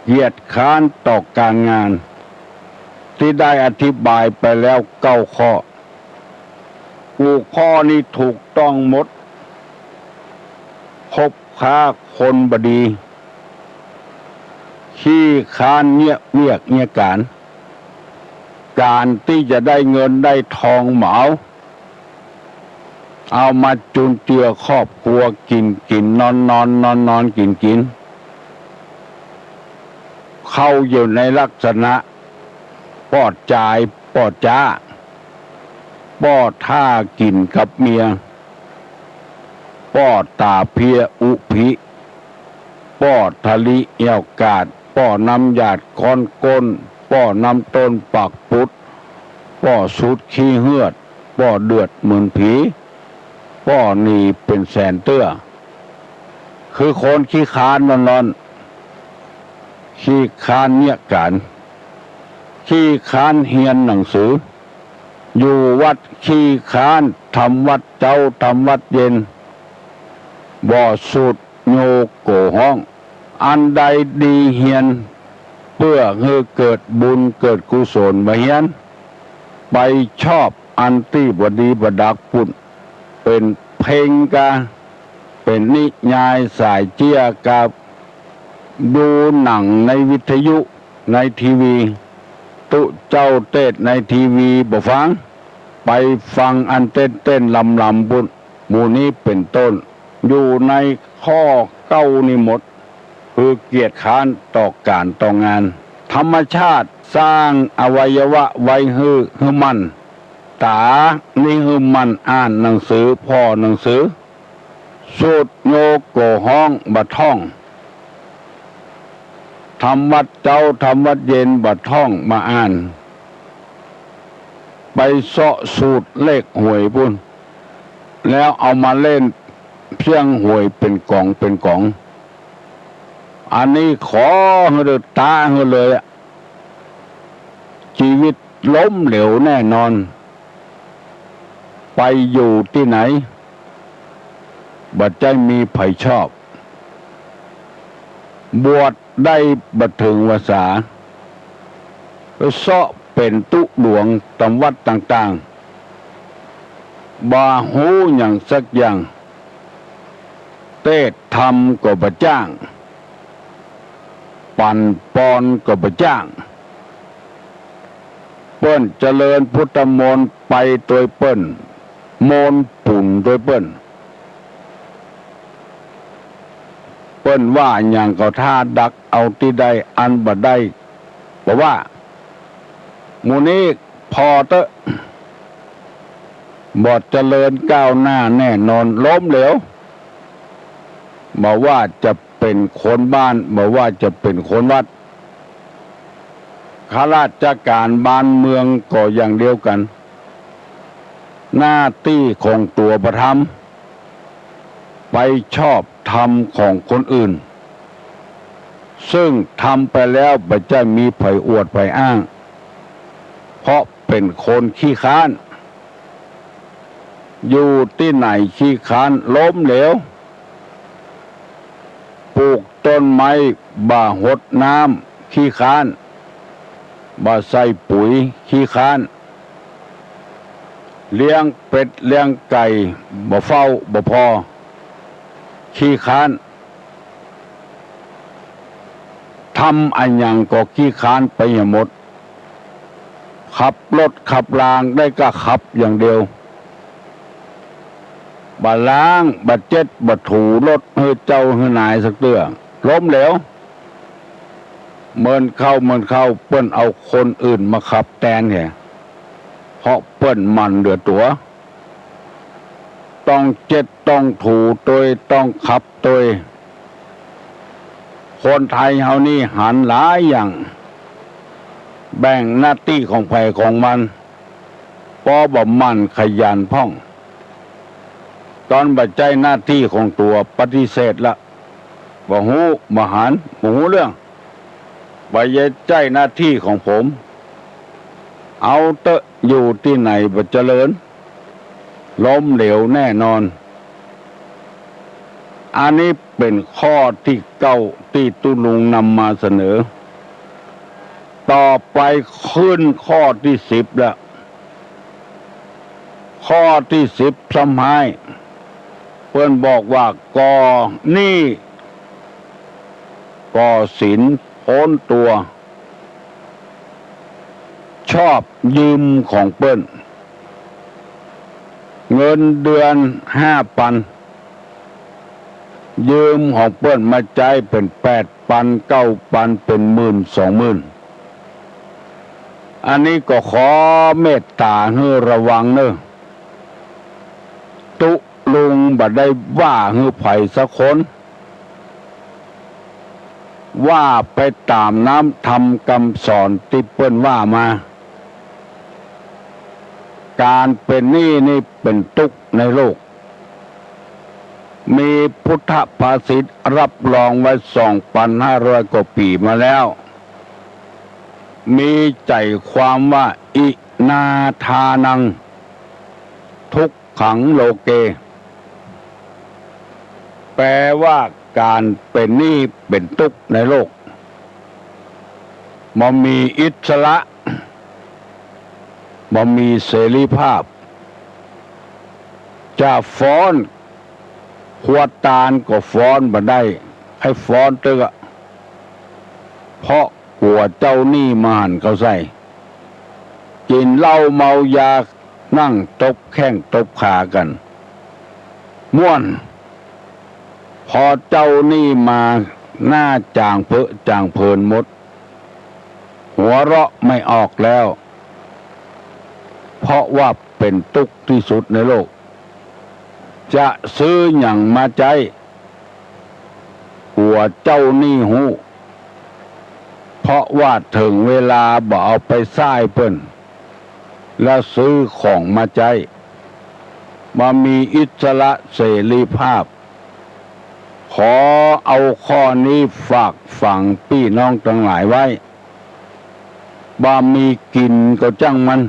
เกียจคร้านต่อการงาน ตี้ได้อธิบายไปแล้วเก้าข้อ หัวข้อนี้ถูกต้องหมด คบค้าคนบ่ดี ขี้คร้านเยียะเวียกเยียะก๋าน ก๋านตี้จะได้เงินได้ทองบ่เอา เอามาจุนเจือครอบครัว กิ๋นกิ๋นนอนนอนนอนนอนกิ๋นกิ๋น เข้าอยู่ในลักษณะป้อจายป้อจ๊า ป้อท่ากิ๋นกับเมีย ป้อต๋าเพียอุภิ ป้อทะลิแอ้วกาด ป้อน้ำหยาดก้อนก้น ป้อน้ำต้นปากปุด ป้อสูดขี้เฮือด ป้อเดือดเหมือนผี ป้อหนี้เป๋นแสนเตื้อ คือคนขี้คร้านร้อนๆ ขี้คร้านเยียะก๋าน ขี้คร้านเฮียนหนังสือ อยู่วัดขี้คร้าน ทำวัดเจ๊า ทำวัดเย็น บ่สูตรโยโกฮ้อง อันใดดีเฮียน เปื้อหื้อเกิดบุญเกิดกุศลบ่เฮียน ไปชอบอันตี้บ่ดีบ่ดักปุ้น เป๋นเพลงกา เป๋นนิยายสายเจี้ยกา ดูหนังในวิทยุ ในทีวี ตุ๊เจ้าเตสน์ในทีวีบ่ฟัง ไปฟังอันเต้นๆ ลำๆ ปุ้น หมู่นี้เป๋นต้น อยู่ในข้อเก้านี้หมด คือเกียจคร้านต่อก๋านต่องาน ธรรมชาติสร้างอวัยวะไว้หื้อ หื้อมั่น ต๋านี้หื้อมั่นอ่านหนังสือ ผ่อหนังสือ สูตรโยโกฮ้องบ่ท่อง ทำวัดเจ๊า ทำวัดเย็นบ่ท่อง บ่อ่าน ไปเซาะสูตรเลขหวยปุ้น แล้วเอามาเล่นเสี้ยงหวยเป๋นก๋องเป๋นก๋อง อันนี้ขอหื้อเดินต๋าหื้อเลยอะ จีวิตล้มเหลวแน่นอน ไปอยู่ตี้ไหน บ่ใจ้มีใผชอบ บวชได้บ่เถิงวาสา เซาะเป๋นตุ๊หลวงต๋ามวัดต่างๆ บ่ฮู้หยังสักอย่าง เตสน์ธรรมก็บ่จ้าง ปั๋นปอนก็บ่จ้าง เปิ้นเจริญพุทธมนต์ไปตวยเปิ้น มนต์ปุ๋นตวยเปิ้น เปิ้นว่าหยังก็ถ้าดักเอาตี้ได้ อันบ่ได้บ่ว่า หมู่นี้ผ่อเต๊อะ บ่เจริญก้าวหน้าแน่นอน ล้มเหลว บ่ว่าจะเป๋นคนบ้าน บ่ว่าจะเป๋นคนวัด ข้าราชก๋านบ้านเมืองก็อย่างเดียวกั๋น หน้าตี้ของตั๋วบ่ทำ ไปชอบธรรมของคนอื่น ซึ่งทำไปแล้วบ่ใจ้มีใผอวดใผอ้าง เพราะเป๋นคนขี้คร้าน อยู่ตี้ไหนขี้คร้าน ล้มเหลว ปลูกต้นไม้บ่หดน้ำ ขี้คร้าน บ่ใส่ปุ๋ย ขี้คร้าน เลี้ยงเป็ดเลี้ยงไก่ บ่เฝ้าบ่ผ่อ ขี้คร้าน ทำอะหยังก็ขี้คร้านไปเหียหมด ขับรถขับรางได้ก็ขับอย่างเดียว บ่ล้าง บ่เจ็ด บ่ถูรถหื้อเจ้าหื้อนายสักเตื้อ ล้มเหลว เมินเข้า เมินเข้า เปิ้นเอาคนอื่นมาขับแตนเหีย เพราะเปิ้นหมั่นเหลือตั๋ว ต้องเจ็ด ต้องถูตวย ต้องขับตวย คนไทยเฮานี่หันหลายอย่าง แบ่งหน้าตี้ของใผของมัน ปอบ่หมั่นขยันพ่อง ต๋อนบ่ใจ้หน้าตี้ของตั๋วปฏิเสธละ บ่ฮู้ บ่หัน บ่ฮู้เรื่อง บ่ใจ้หน้าตี้ของผม เอาเต๊อะ อยู่ตี้ไหนบ่เจริญ ล้มเหลวแน่นอน อันนี้เป๋นข้อตี้เก้าตี้ตุ๊ลุงนำมาเสนอ ต่อไปขึ้นข้อตี้สิบแล้ว ข้อตี้สิบซ้ำฮ้าย เปิ้นบอกว่าก่อหนี้ ก่อสินป๊นตั๋ว ชอบยืมของเปิ้น เงินเดือนห้าปัน ยืมของเปิ้นมาใจ๊เป๋นแปดปัน เก้าปัน เป๋นหมื่น สองหมื่น อันนี้ก็ขอเมตต๋าหื้อระวังเน่อ ตุ๊ลุงบ่ได้ว่าหื้อใผสักคน ว่าไปต๋ามน้ำธรรมกำสอนตี้เปิ้นว่ามา ก๋านเป๋นหนี้นี่เป๋นตุ๊กข์ในโลก มีพุทธภาษิตรับรองไว้สองปันห้าร้อยกว่าปี๋มาแล้ว มีใจ๋ความว่า อินาทานัง ทุกขังโลเก แปลว่าก๋านเป๋นหนี้เป๋นตุ๊กในโลก บ่มีอิสระ บ่มีเสรีภาพ จะฟ้อนครัวตานก็ฟ้อนบ่ได้ หื้อฟ้อนเต๊อะ เพราะกั๋วเจ้าหนี้มาหันเข้าใส่ กิ๋นเหล้าเมายา นั่งตบแข้งตบขากั๋น ม่วน พอเจ้าหนี้มา หน้าจ๋างเผิะจ๋างเผินหมด หัวเราะไม่ออกแล้ว เพราะว่าเป๋นตุ๊กตี้สุดในโลก จะซื้อหยังมาใจ๊ กั๋วเจ้าหนี้ฮู้ เพราะว่าเถิงเวลาบ่เอาไปใซ้เปิ้น แล้วซื้อของมาใจ๊ บ่มีอิสระเสรีภาพ ขอเอาข้อนี้ฝากฝังปี้น้องตังหลายไว้ บ่มีกิ๋นก็จ้างมัน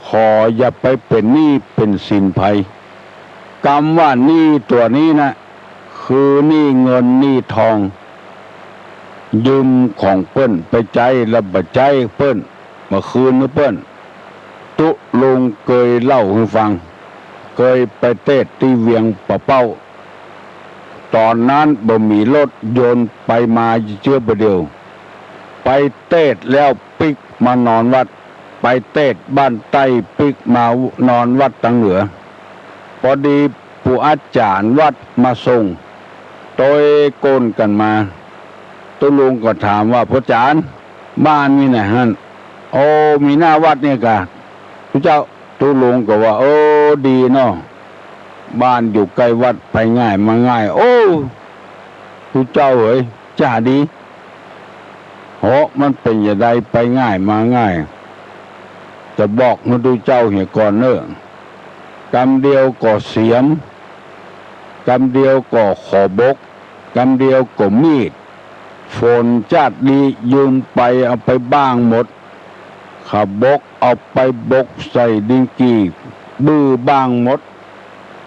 ขออย่าไปเป๋นหนี้เป๋นสินใผ กำว่าหนี้ตั๋วนี้นะ คือหนี้เงินหนี้ทอง ยืมของเปิ้นไปใจ๊ แล้วบ่ใจ๊เปิ้น บ่คืนหื้อเปิ้น ตุ๊ลุงเกยเล่าหื้อฟัง เกยไปเตศน์ตี้เวียงป่าเป้า ต๋อนนั้นบ่มีรถยนต์ไปมาเจื้อบ่าเดียว ไปเตศน์แล้วปิ๊กมานอนวัด ไปเตศน์บ้านใต้ปิ๊กมานอนวัดตางเหนือ ปอดีปู่อาจ๋ารย์วัดมาส่ง ตวยก้นกั๋นมา ตุ๊ลุงก็ถามว่า พ่อจ๋ารย์ บ้านมีไหนหั้น โอ้ มีหน้าวัดเนี่ยกา ตุ๊เจ้า ตุ๊ลุงก็ว่า เออ ดีเนาะ บ้านอยู่ใก้วัด ไปง่ายมาง่าย โอ้ ตุ๊เจ้าเอ๋ย จะดี เหาะ มันเป๋นจาใดไปง่ายมาง่าย จะบอกหื้อตุ๊เจ้าเหียก่อนเน่อ กำเดียวก็เสียม กำเดียวก็ขอบก กำเดียวก็มีด ฝนจ๊าดดี ยืมไปเอาไปบ้างหมด ขอบกเอาไปบกใส่ดินกี่ บื้อบ้างหมด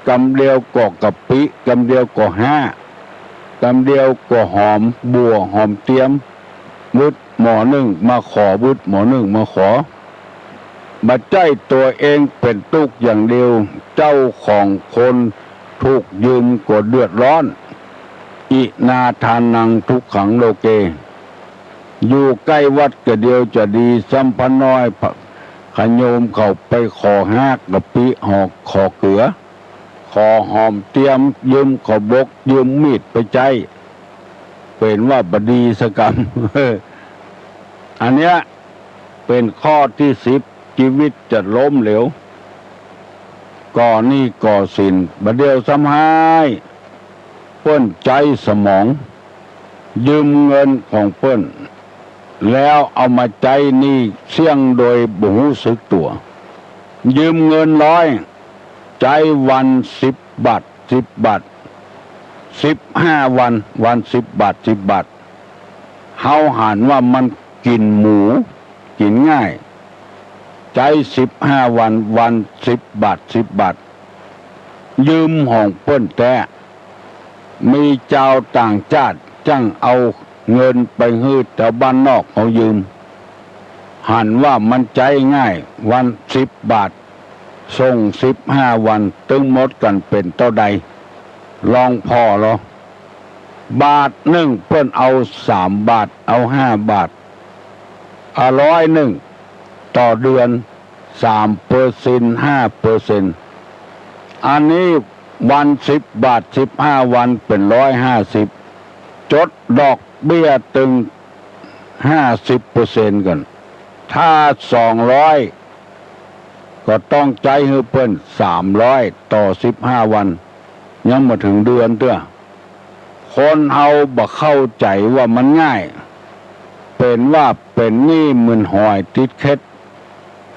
กำเดียวก็กะปิ กำเดียวก็ฮะ กำเดียวก็หอมบั่วหอมเตียม บึดหม้อนึ่งมาขอ บึดหม้อนึ่งมาขอ บ่ใจ้ตั๋วเองเป๋นตุ๊กอย่างเดียว เจ้าของคนถูกยืมก็เดือดร้อน อินาทานังทุกขังโลเก อยู่ใก้วัดกะเดียวจะดี ซ้ำพระน้อยพระขะโยมเขาไปขอฮะกะปิ หอ ขอเกือ ขอหอมเตียม ยืมขอบก ยืมมีดไปใจ๊ เป๋นว่าบ่ดีสักกำ อันเนี้ยเป๋นข้อตี้สิบ จีวิตจะล้มเหลว ก่อหนี้ก่อสิน บ่าเดี่ยวซ้ำฮ้าย เปิ้นใจ๊สมอง ยืมเงินของเปิ้น แล้วเอามาใจ๊หนี้เสี้ยงโดยบ่ฮู้สึกตั๋ว ยืมเงินร้อย ใจ๊วันสิบบาท สิบบาท สิบห้าวัน วันสิบบาท สิบบาท เฮาหันว่ามันกิ๋นหมู กิ๋นง่าย ใจ๊สิบห้าวัน วันสิบบาท สิบบาท ยืมหองเปิ้นแต๊ มีจาวต่างจ้าดจ้างเอาเงินไปหื้อแถวบ้านนอกเขายืม หันว่ามันใจ๊ง่าย วันสิบบาท ส่งสิบห้าวัน ตึงหมดกั๋นเป๋นเต้าใด ลองผ่อลอ บาทนึ่งเปิ้นเอาสามบาท เอาห้าบาท อ่ะ ร้อยนึ่ง ต่อเดือน สามเปอร์เซ็นต์ ห้าเปอร์เซ็นต์ อันนี้วันสิบบาท สิบห้าวันเป๋นร้อยห้าสิบ จดดอกเบี้ยตึงห้าสิบเปอร์เซ็นต์กั๋น ถ้าสองร้อย ก็ต้องใจ๊หื้อเปิ้นสามร้อย ต่อสิบห้าวัน ยังบ่เถิงเดือนเตื้อ คนเฮาบ่เข้าใจ๋ว่ามันง่าย เป๋นว่าเป๋นหนี้หมื่นหอยติดเข็ด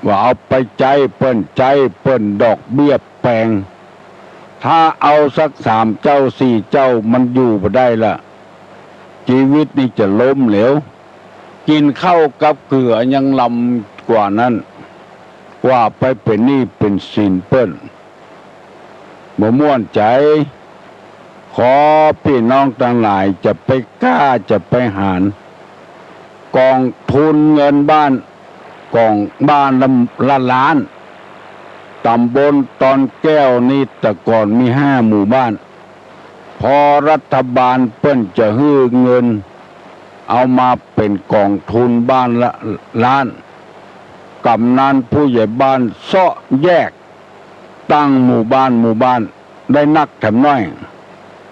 ว่าเอาไปใจ๊เปิ้น ใจ๊เปิ้นดอกเบี้ยแปง ถ้าเอาสักสามเจ้าสี่เจ้ามันอยู่บ่ได้ละ จีวิตนี่จะล้มเหลว กิ๋นข้าวกับเขือยังลำกว่านั้น กว่าไปเป๋นหนี้เป๋นสินเปิ้น บ่ม่วนใจ๋ ขอปี้น้องตังหลายจะไปก้าจะไปหาญ ก๋องทุนเงินบ้าน ก๋องบ้านละ ละล้าน ต๋ำบลตอนแก้วนี่แต่ก่อนมีห้าหมู่บ้าน พอรัฐบาลเปิ้นจะหื้อเงิน เอามาเป๋นก๋องทุนบ้านละล้าน ก๋ำนันผู้ใหญ่บ้านเซาะแยก ตั้งหมู่บ้านหมู่บ้านได้นักแถมน้อย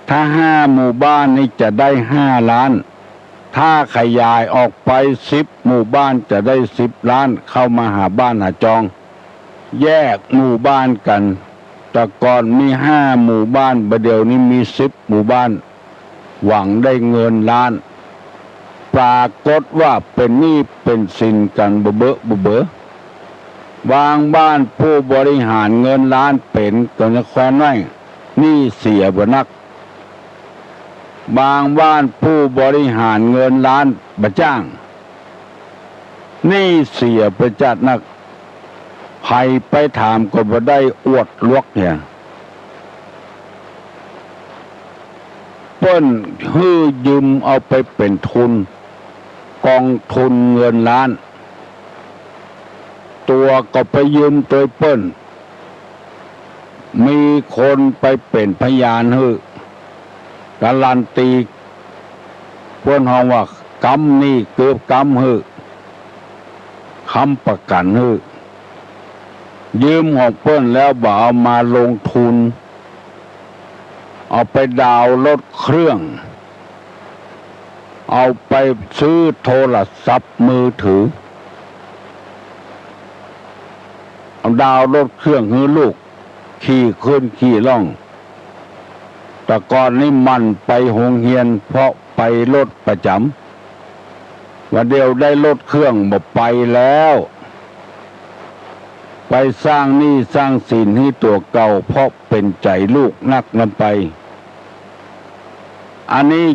ถ้าห้าหมู่บ้านนี่จะได้ห้าล้าน ถ้าขยายออกไปสิบหมู่บ้านจะได้สิบล้าน เข้ามาหาบ้านหาจอง แยกหมู่บ้านกั๋น แต่ก่อนมีห้าหมู่บ้าน บ่าเดี่ยวนี้มีสิบหมู่บ้าน หวังได้เงินล้าน ปรากฏว่าเป๋นหนี้เป๋นสินกั๋นบ่เบอะบ่เบอ บางบ้านผู้บริหารเงินล้านเป๋นก็ยังแควนไว้ หนี้เสียบ่นัก บางบ้านผู้บริหารเงินล้านบ่จ้าง หนี้เสียไปจัดนัก ใผไปถามก็บ่ได้ อวดลวกเหีย เปิ้นหื้อยืมเอาไปเป๋นทุน ก๋องทุนเงินล้าน ตั๋วก็ไปยืมตวยเปิ้น มีคนไปเป๋นพยานหื้อ การันตี เปิ้นฮ้องว่ากำหนี้เกือบกำหื้อ ค้ำประกั๋นหื้อ ยืมของเปิ้นแล้วบ่เอามาลงทุน เอาไปดาวน์รถเครื่อง เอาไปซื้อโทรศัพท์มือถือ เอาดาวน์รถเครื่องหื้อลูก ขี่ขึ้นขี่ล่อง แต่ก่อนนี้หมั่นไปโฮงเฮียนเพราะไปรถประจ๋ำ บ่าเดี่ยวได้รถเครื่องบ่ไปแล้ว ไปสร้างหนี้สร้างสินหื้อตั๋วเก่า เพราะเป๋นใจ๋ลูกนักนำไป อันนี้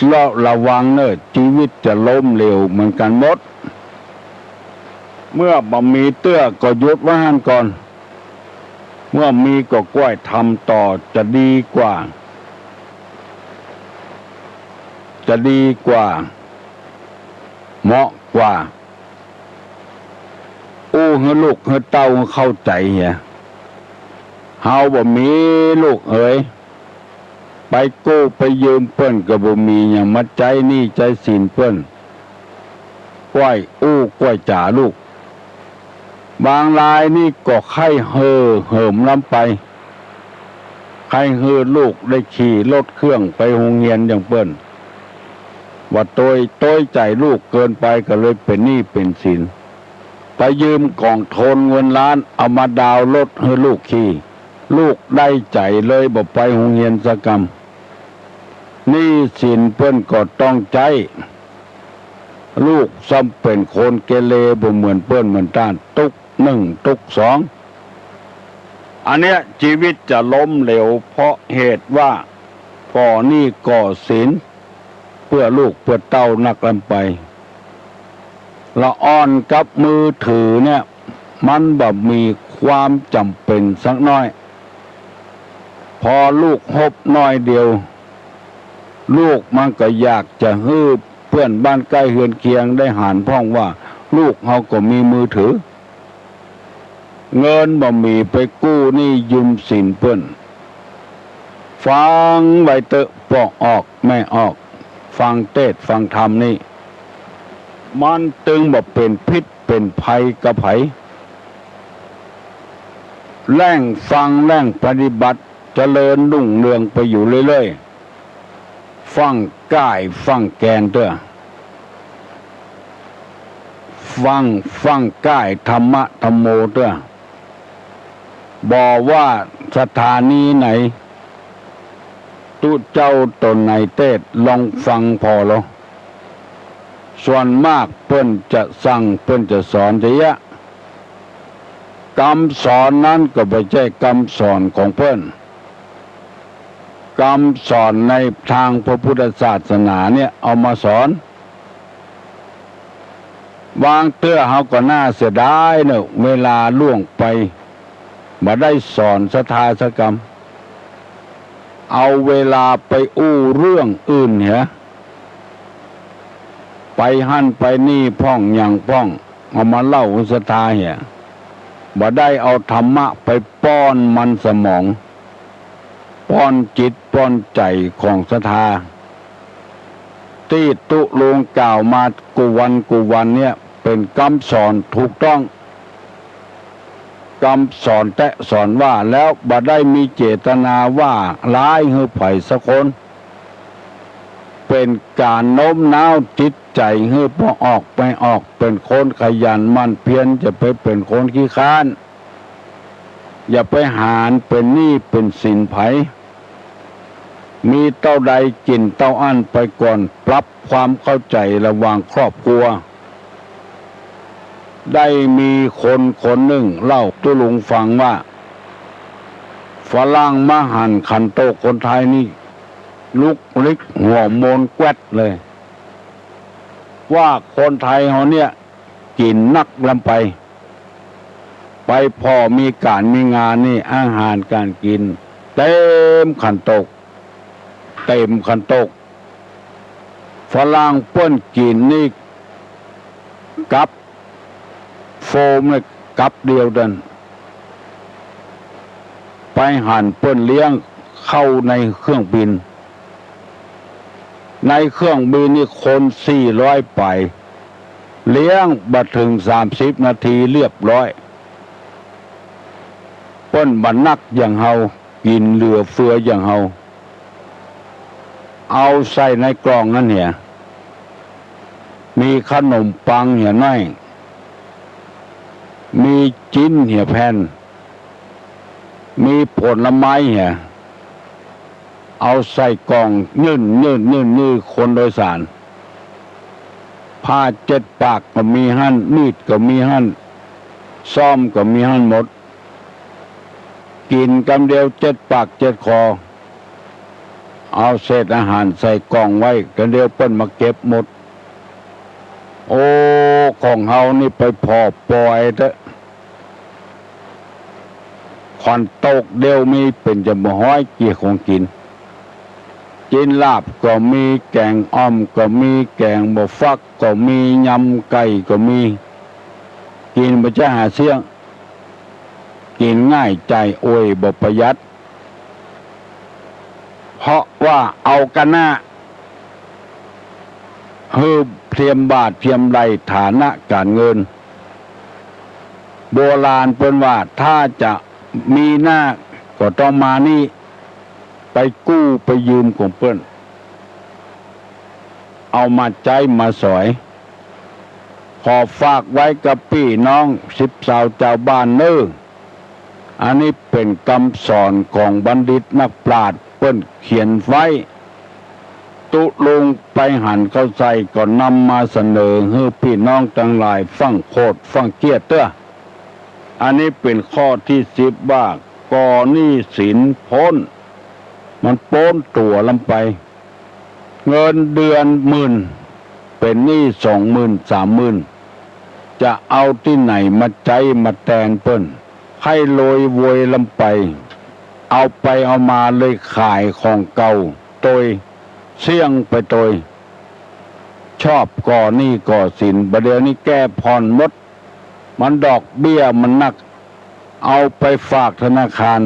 เลาะระวังเน่อ จีวิตจะล้มเหลวเหมือนกั๋นหมด เมื่อบ่มีเตื้อก็หยุดไว้หั้นก่อน เมื่อมีก็ก้วยทำต่อจะดีกว่า จะดีกว่า เหมาะกว่า อู้หื้อลูกหื้อเต้าเข้าใจ๋เหีย เฮาบ่มีลูกเอ๋ย ไปกู้ไปยืมเปิ้นก็บ่มีหยังมาใจ๊หนี้ใจ๊สินเปิ้น ก้วยอู้ก้วยจ๋าลูก บางรายนี่ก็ใค่หื้อเหิมล้ำไป ใค่หื้อลูกได้ขี่รถเครื่องไปโฮงเฮียนอย่างเปิ้น ว่าตวย ตวยใจ๋ลูกเกินไปก็เลยเป๋นหนี้เป๋นสิน ไปยืมก๋องทุนเงินล้านเอามาดาวน์รถหื้อลูกขี่ ลูกได้ใจ๋เลยบ่ไปโฮงเฮียนสักกำ หนี้สินเปิ้นก็ต้องใจ๊ ลูกซ้ำเป๋นคนเกเรบ่เหมือนเปิ้นเหมือนต้าน ตุ๊กหนึ่งตุ๊กสอง อันเนี้ยจีวิตจะล้มเหลวเพราะเหตุว่าก่อหนี้ก่อสิน เปื้อลูกเปื้อเต้านักล้ำไป ละอ่อนกับมือถือเนี่ย มันบ่มีความจ๋ำเป๋นสักน้อย พอลูกฮบน้อยเดียว ลูกมันก็อยากจะหื้อเปื้อนบ้านใก้เฮือนเคียงได้หันพ่องว่า ลูกเฮาก็มีมือถือ เงินบ่มีไปกู้หนี้ยืมสินเปิ้น ฟังไว้เต๊อะ ป้อออกแม่ออก ฟังเตสน์ฟังธรรมนี่ มันตึงบ่เป๋นพิษเป๋นภัยกับใผ แหล่งฟังแหล่งปฏิบัติ เจริญรุ่งเรืองไปอยู่เรื่อยๆ ฟั่งก้ายฟั่งแกนเต๊อะ ฟั่ง ฟั่งก้ายธรรมะธัมโมเต๊อะ บ่ว่าสถานีไหน ตุ๊เจ้าต๋นไหนเตสน์ ลองฟังผ่อลอ ส่วนมากเปิ้นจะสั่ง เปิ้นจะสอนจะเยียะ กำสอนนั้นก็บ่ใจ้กำสอนของเปิ้น กำสอนในตางพระปุทธศาสนาเนี่ยเอามาสอน บางเตื้อเฮาก็น่าเสียดายเนาะ เวลาล่วงไป บ่ได้สอนศรัทธาสักกำ เอาเวลาไปอู้เรื่องอื่นเหีย ไปหั้นไปนี่พ่องหยังพ่อง เอามาเล่าหื้อศรัทธาเหีย บ่ได้เอาธรรมะไปป้อนมันสมอง ป้อนจิตป้อนใจ๋ของศรัทธา ตี้ตุ๊ลุงกล่าวมากู้วันกู้วันเนี่ย เป๋นกำสอนถูกต้อง กำสอนแต๊สอนว่า แล้วบ่ได้มีเจตนาว่าร้ายหื้อใผสักคน เป๋นก๋านโน้มน้าวจิตใจ๋หื้อปอออกไปออกเป๋นคนขยันหมั่นเพียร อย่าไปเป๋นคนขี้คร้าน อย่าไปหาเป๋นหนี้เป๋นสินใผ มีเต้าใดกิ๋นเต้าอั้นไปก่อน ปรับความเข้าใจ๋ระหว่างครอบครัว ได้มีคนคนนึ่งเล่าตุ๊ลุงฟังว่า ฝรั่งมาหันขันโตกคนไทยนี่ ลุกลิกหัวโมนแกวดเลย ว่าคนไทยเฮาเนี่ยกิ๋นนักล้ำไป ไปผ่อมีก๋านมีงานนี่ อาหารก๋านกิ๋นเต๋มขันโตก เต๋มขันโตก ฝรั่งเปิ้นกิ๋นนี่กับโฟมเนี่ยกับเดียวตัน ไปหันเปิ้นเลี้ยงเข้าในเครื่องบิน ในเครื่องบินนี่คนสี่ร้อยไป เลี้ยงบ่เถิงสามสิบนาทีเรียบร้อย เปิ้นบ่หนักอย่างเฮา กิ๋นเหลือเฟืออย่างเฮา เอาใส่ในกล่องนั้นเหีย มีขนมปังเหียน้อย มีจิ๊นเหียแผ่น มีผลไม้เหีย เอาใส่กล่องยื่น ยื่น ยื่น ยื่นคนโดยสาร ผ้าเจ็ดปากก็มีหั้น มีดก็มีหั้น ส้อมก็มีหั้นหมด กิ๋นกำเดียวเจ็ดปากเจ็ดคอ เอาเศษอาหารใส่กล่องไว้ กำเดียวเปิ้นมาเก็บหมด โอ้ ของเฮานี่ไปผ่อปอยเต๊อะ ขันโตกเดียวมีเป๋นจะบ่ฮ้อยเกียของกิ๋น จิ๊นลาบก็มี แก๋งอ่อมก็มี แก๋งบ่าฟักก็มี ยำไก่ก็มี กิ๋นบ่ใจ้หาเสี้ยง กิ๋นง่ายใจ๋อวยบ่ประหยัด เพราะว่าเอากะหน้า หื้อเทียมบ่าเทียมใดฐานะก๋านเงิน โบราณเปิ้นว่าถ้าจะมีหน้าก็ต้องมานี่ ไปกู้ไปยืมของเปิ้น เอามาใจ๊มาสอย ขอฝากไว้กับปี้น้องสิบสาวจาวบ้านเน่อ อันนี้เป๋นกำสอนของบัณฑิตนักปราชญ์ เปิ้นเขียนไว้ ตุ๊ลุงไปหันเข้าใส่ก็นำมาเสนอหื้อปี้น้องตังหลายฟังโขดฟังเกี้ยเต๊อะ อันนี้เป๋นข้อตี้สิบว่า ก่อหนี้สินป๊น มันป๊นตั๋วล้ำไป เงินเดือนหมื่น เป๋นหนี้สองหมื่นสามหมื่น จะเอาตี้ไหนมาใจ๊มาแตนเปิ้น ใค่โลยโวยล้ำไป เอาไปเอามาเลยขายของเก่าโตย เสี้ยงไปโตย ชอบก่อหนี้ก่อสิน บ่าเดี่ยวนี้แก้ผ่อนหมด มันดอกเบี้ยมันนัก เอาไปฝากธนาคาร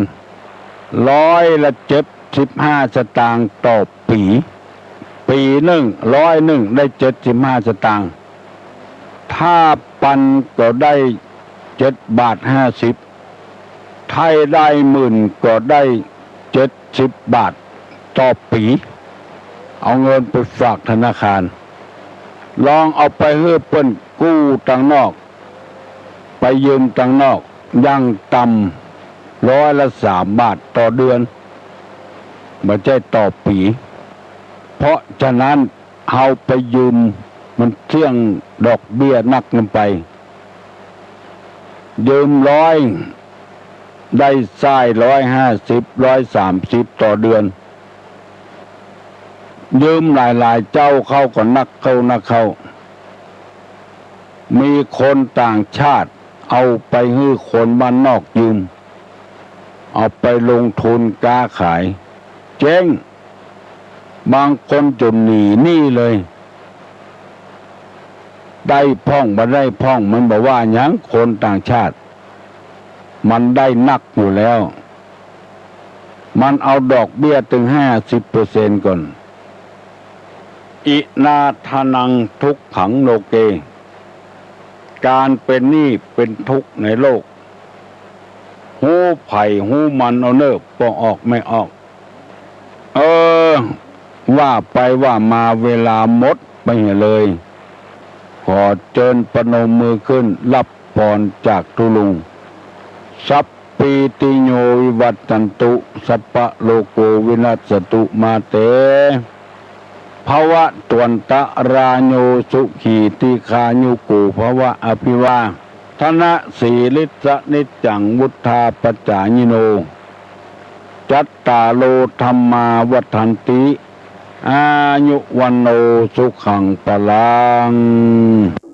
ร้อยละเจ็ดสิบห้าสตางค์ต่อปี๋ ปี๋นึ่ง ร้อยนึ่งได้เจ็ดสิบห้าสตางค์ ถ้าปันก็ได้เจ็ดบาทห้าสิบ ถ้าได้หมื่นก็ได้เจ็ดสิบบาทต่อปี๋ เอาเงินไปฝากธนาคาร ลองเอาไปหื้อเปิ้นกู้ตังนอก ไปยืมตังนอก อย่างต่ำร้อยละสามบาทต่อเดือน บ่ใจ้ต่อปี๋ เพราะฉะนั้นเฮาไปยืมมันเสี้ยงดอกเบี้ยนักล้ำไป ยืมร้อย ได้ใส้ร้อยห้าสิบ ร้อยสามสิบต่อเดือน ยืมหลายๆ เจ้าเข้าก็นักเข้านักเข้า มีคนต่างชาติเอาไปหื้อคนบ้านนอกยืม เอาไปลงทุนก๊าขาย เจ๊ง บางคนจ๋นหนีหนี้เลย ได้พ่องบ่ได้พ่อง มันบ่ว่าหยัง คนต่างชาติ มันได้นักอยู่แล้ว มันเอาดอกเบี้ยตึงห้าสิบเปอร์เซ็นต์ก่อน อินาทานังทุกขังโลเก ก๋านเป๋นหนี้เป๋นทุกข์ในโลก ฮู้ใผฮู้มันเอาเน่อ ป้อออกแม่ออก เออ ว่าไปว่ามาเวลาหมดไปเหียเลย ขอเจิญประนมมือขึ้น ฮับพรจากตุ๊ลุง สัพพีติโยวิวัชชันตุ สัพพะโรโควินัสสตุ มาเต ภวัตวันตะราโย สุขีทีฆายุโกภวะ อภิวาทะนะสีลิสสะนิจจัง วุฑฒาปจายิโน จัตตาโรธัมมาวัฑฒันติ อายุวัณโณสุขังพลัง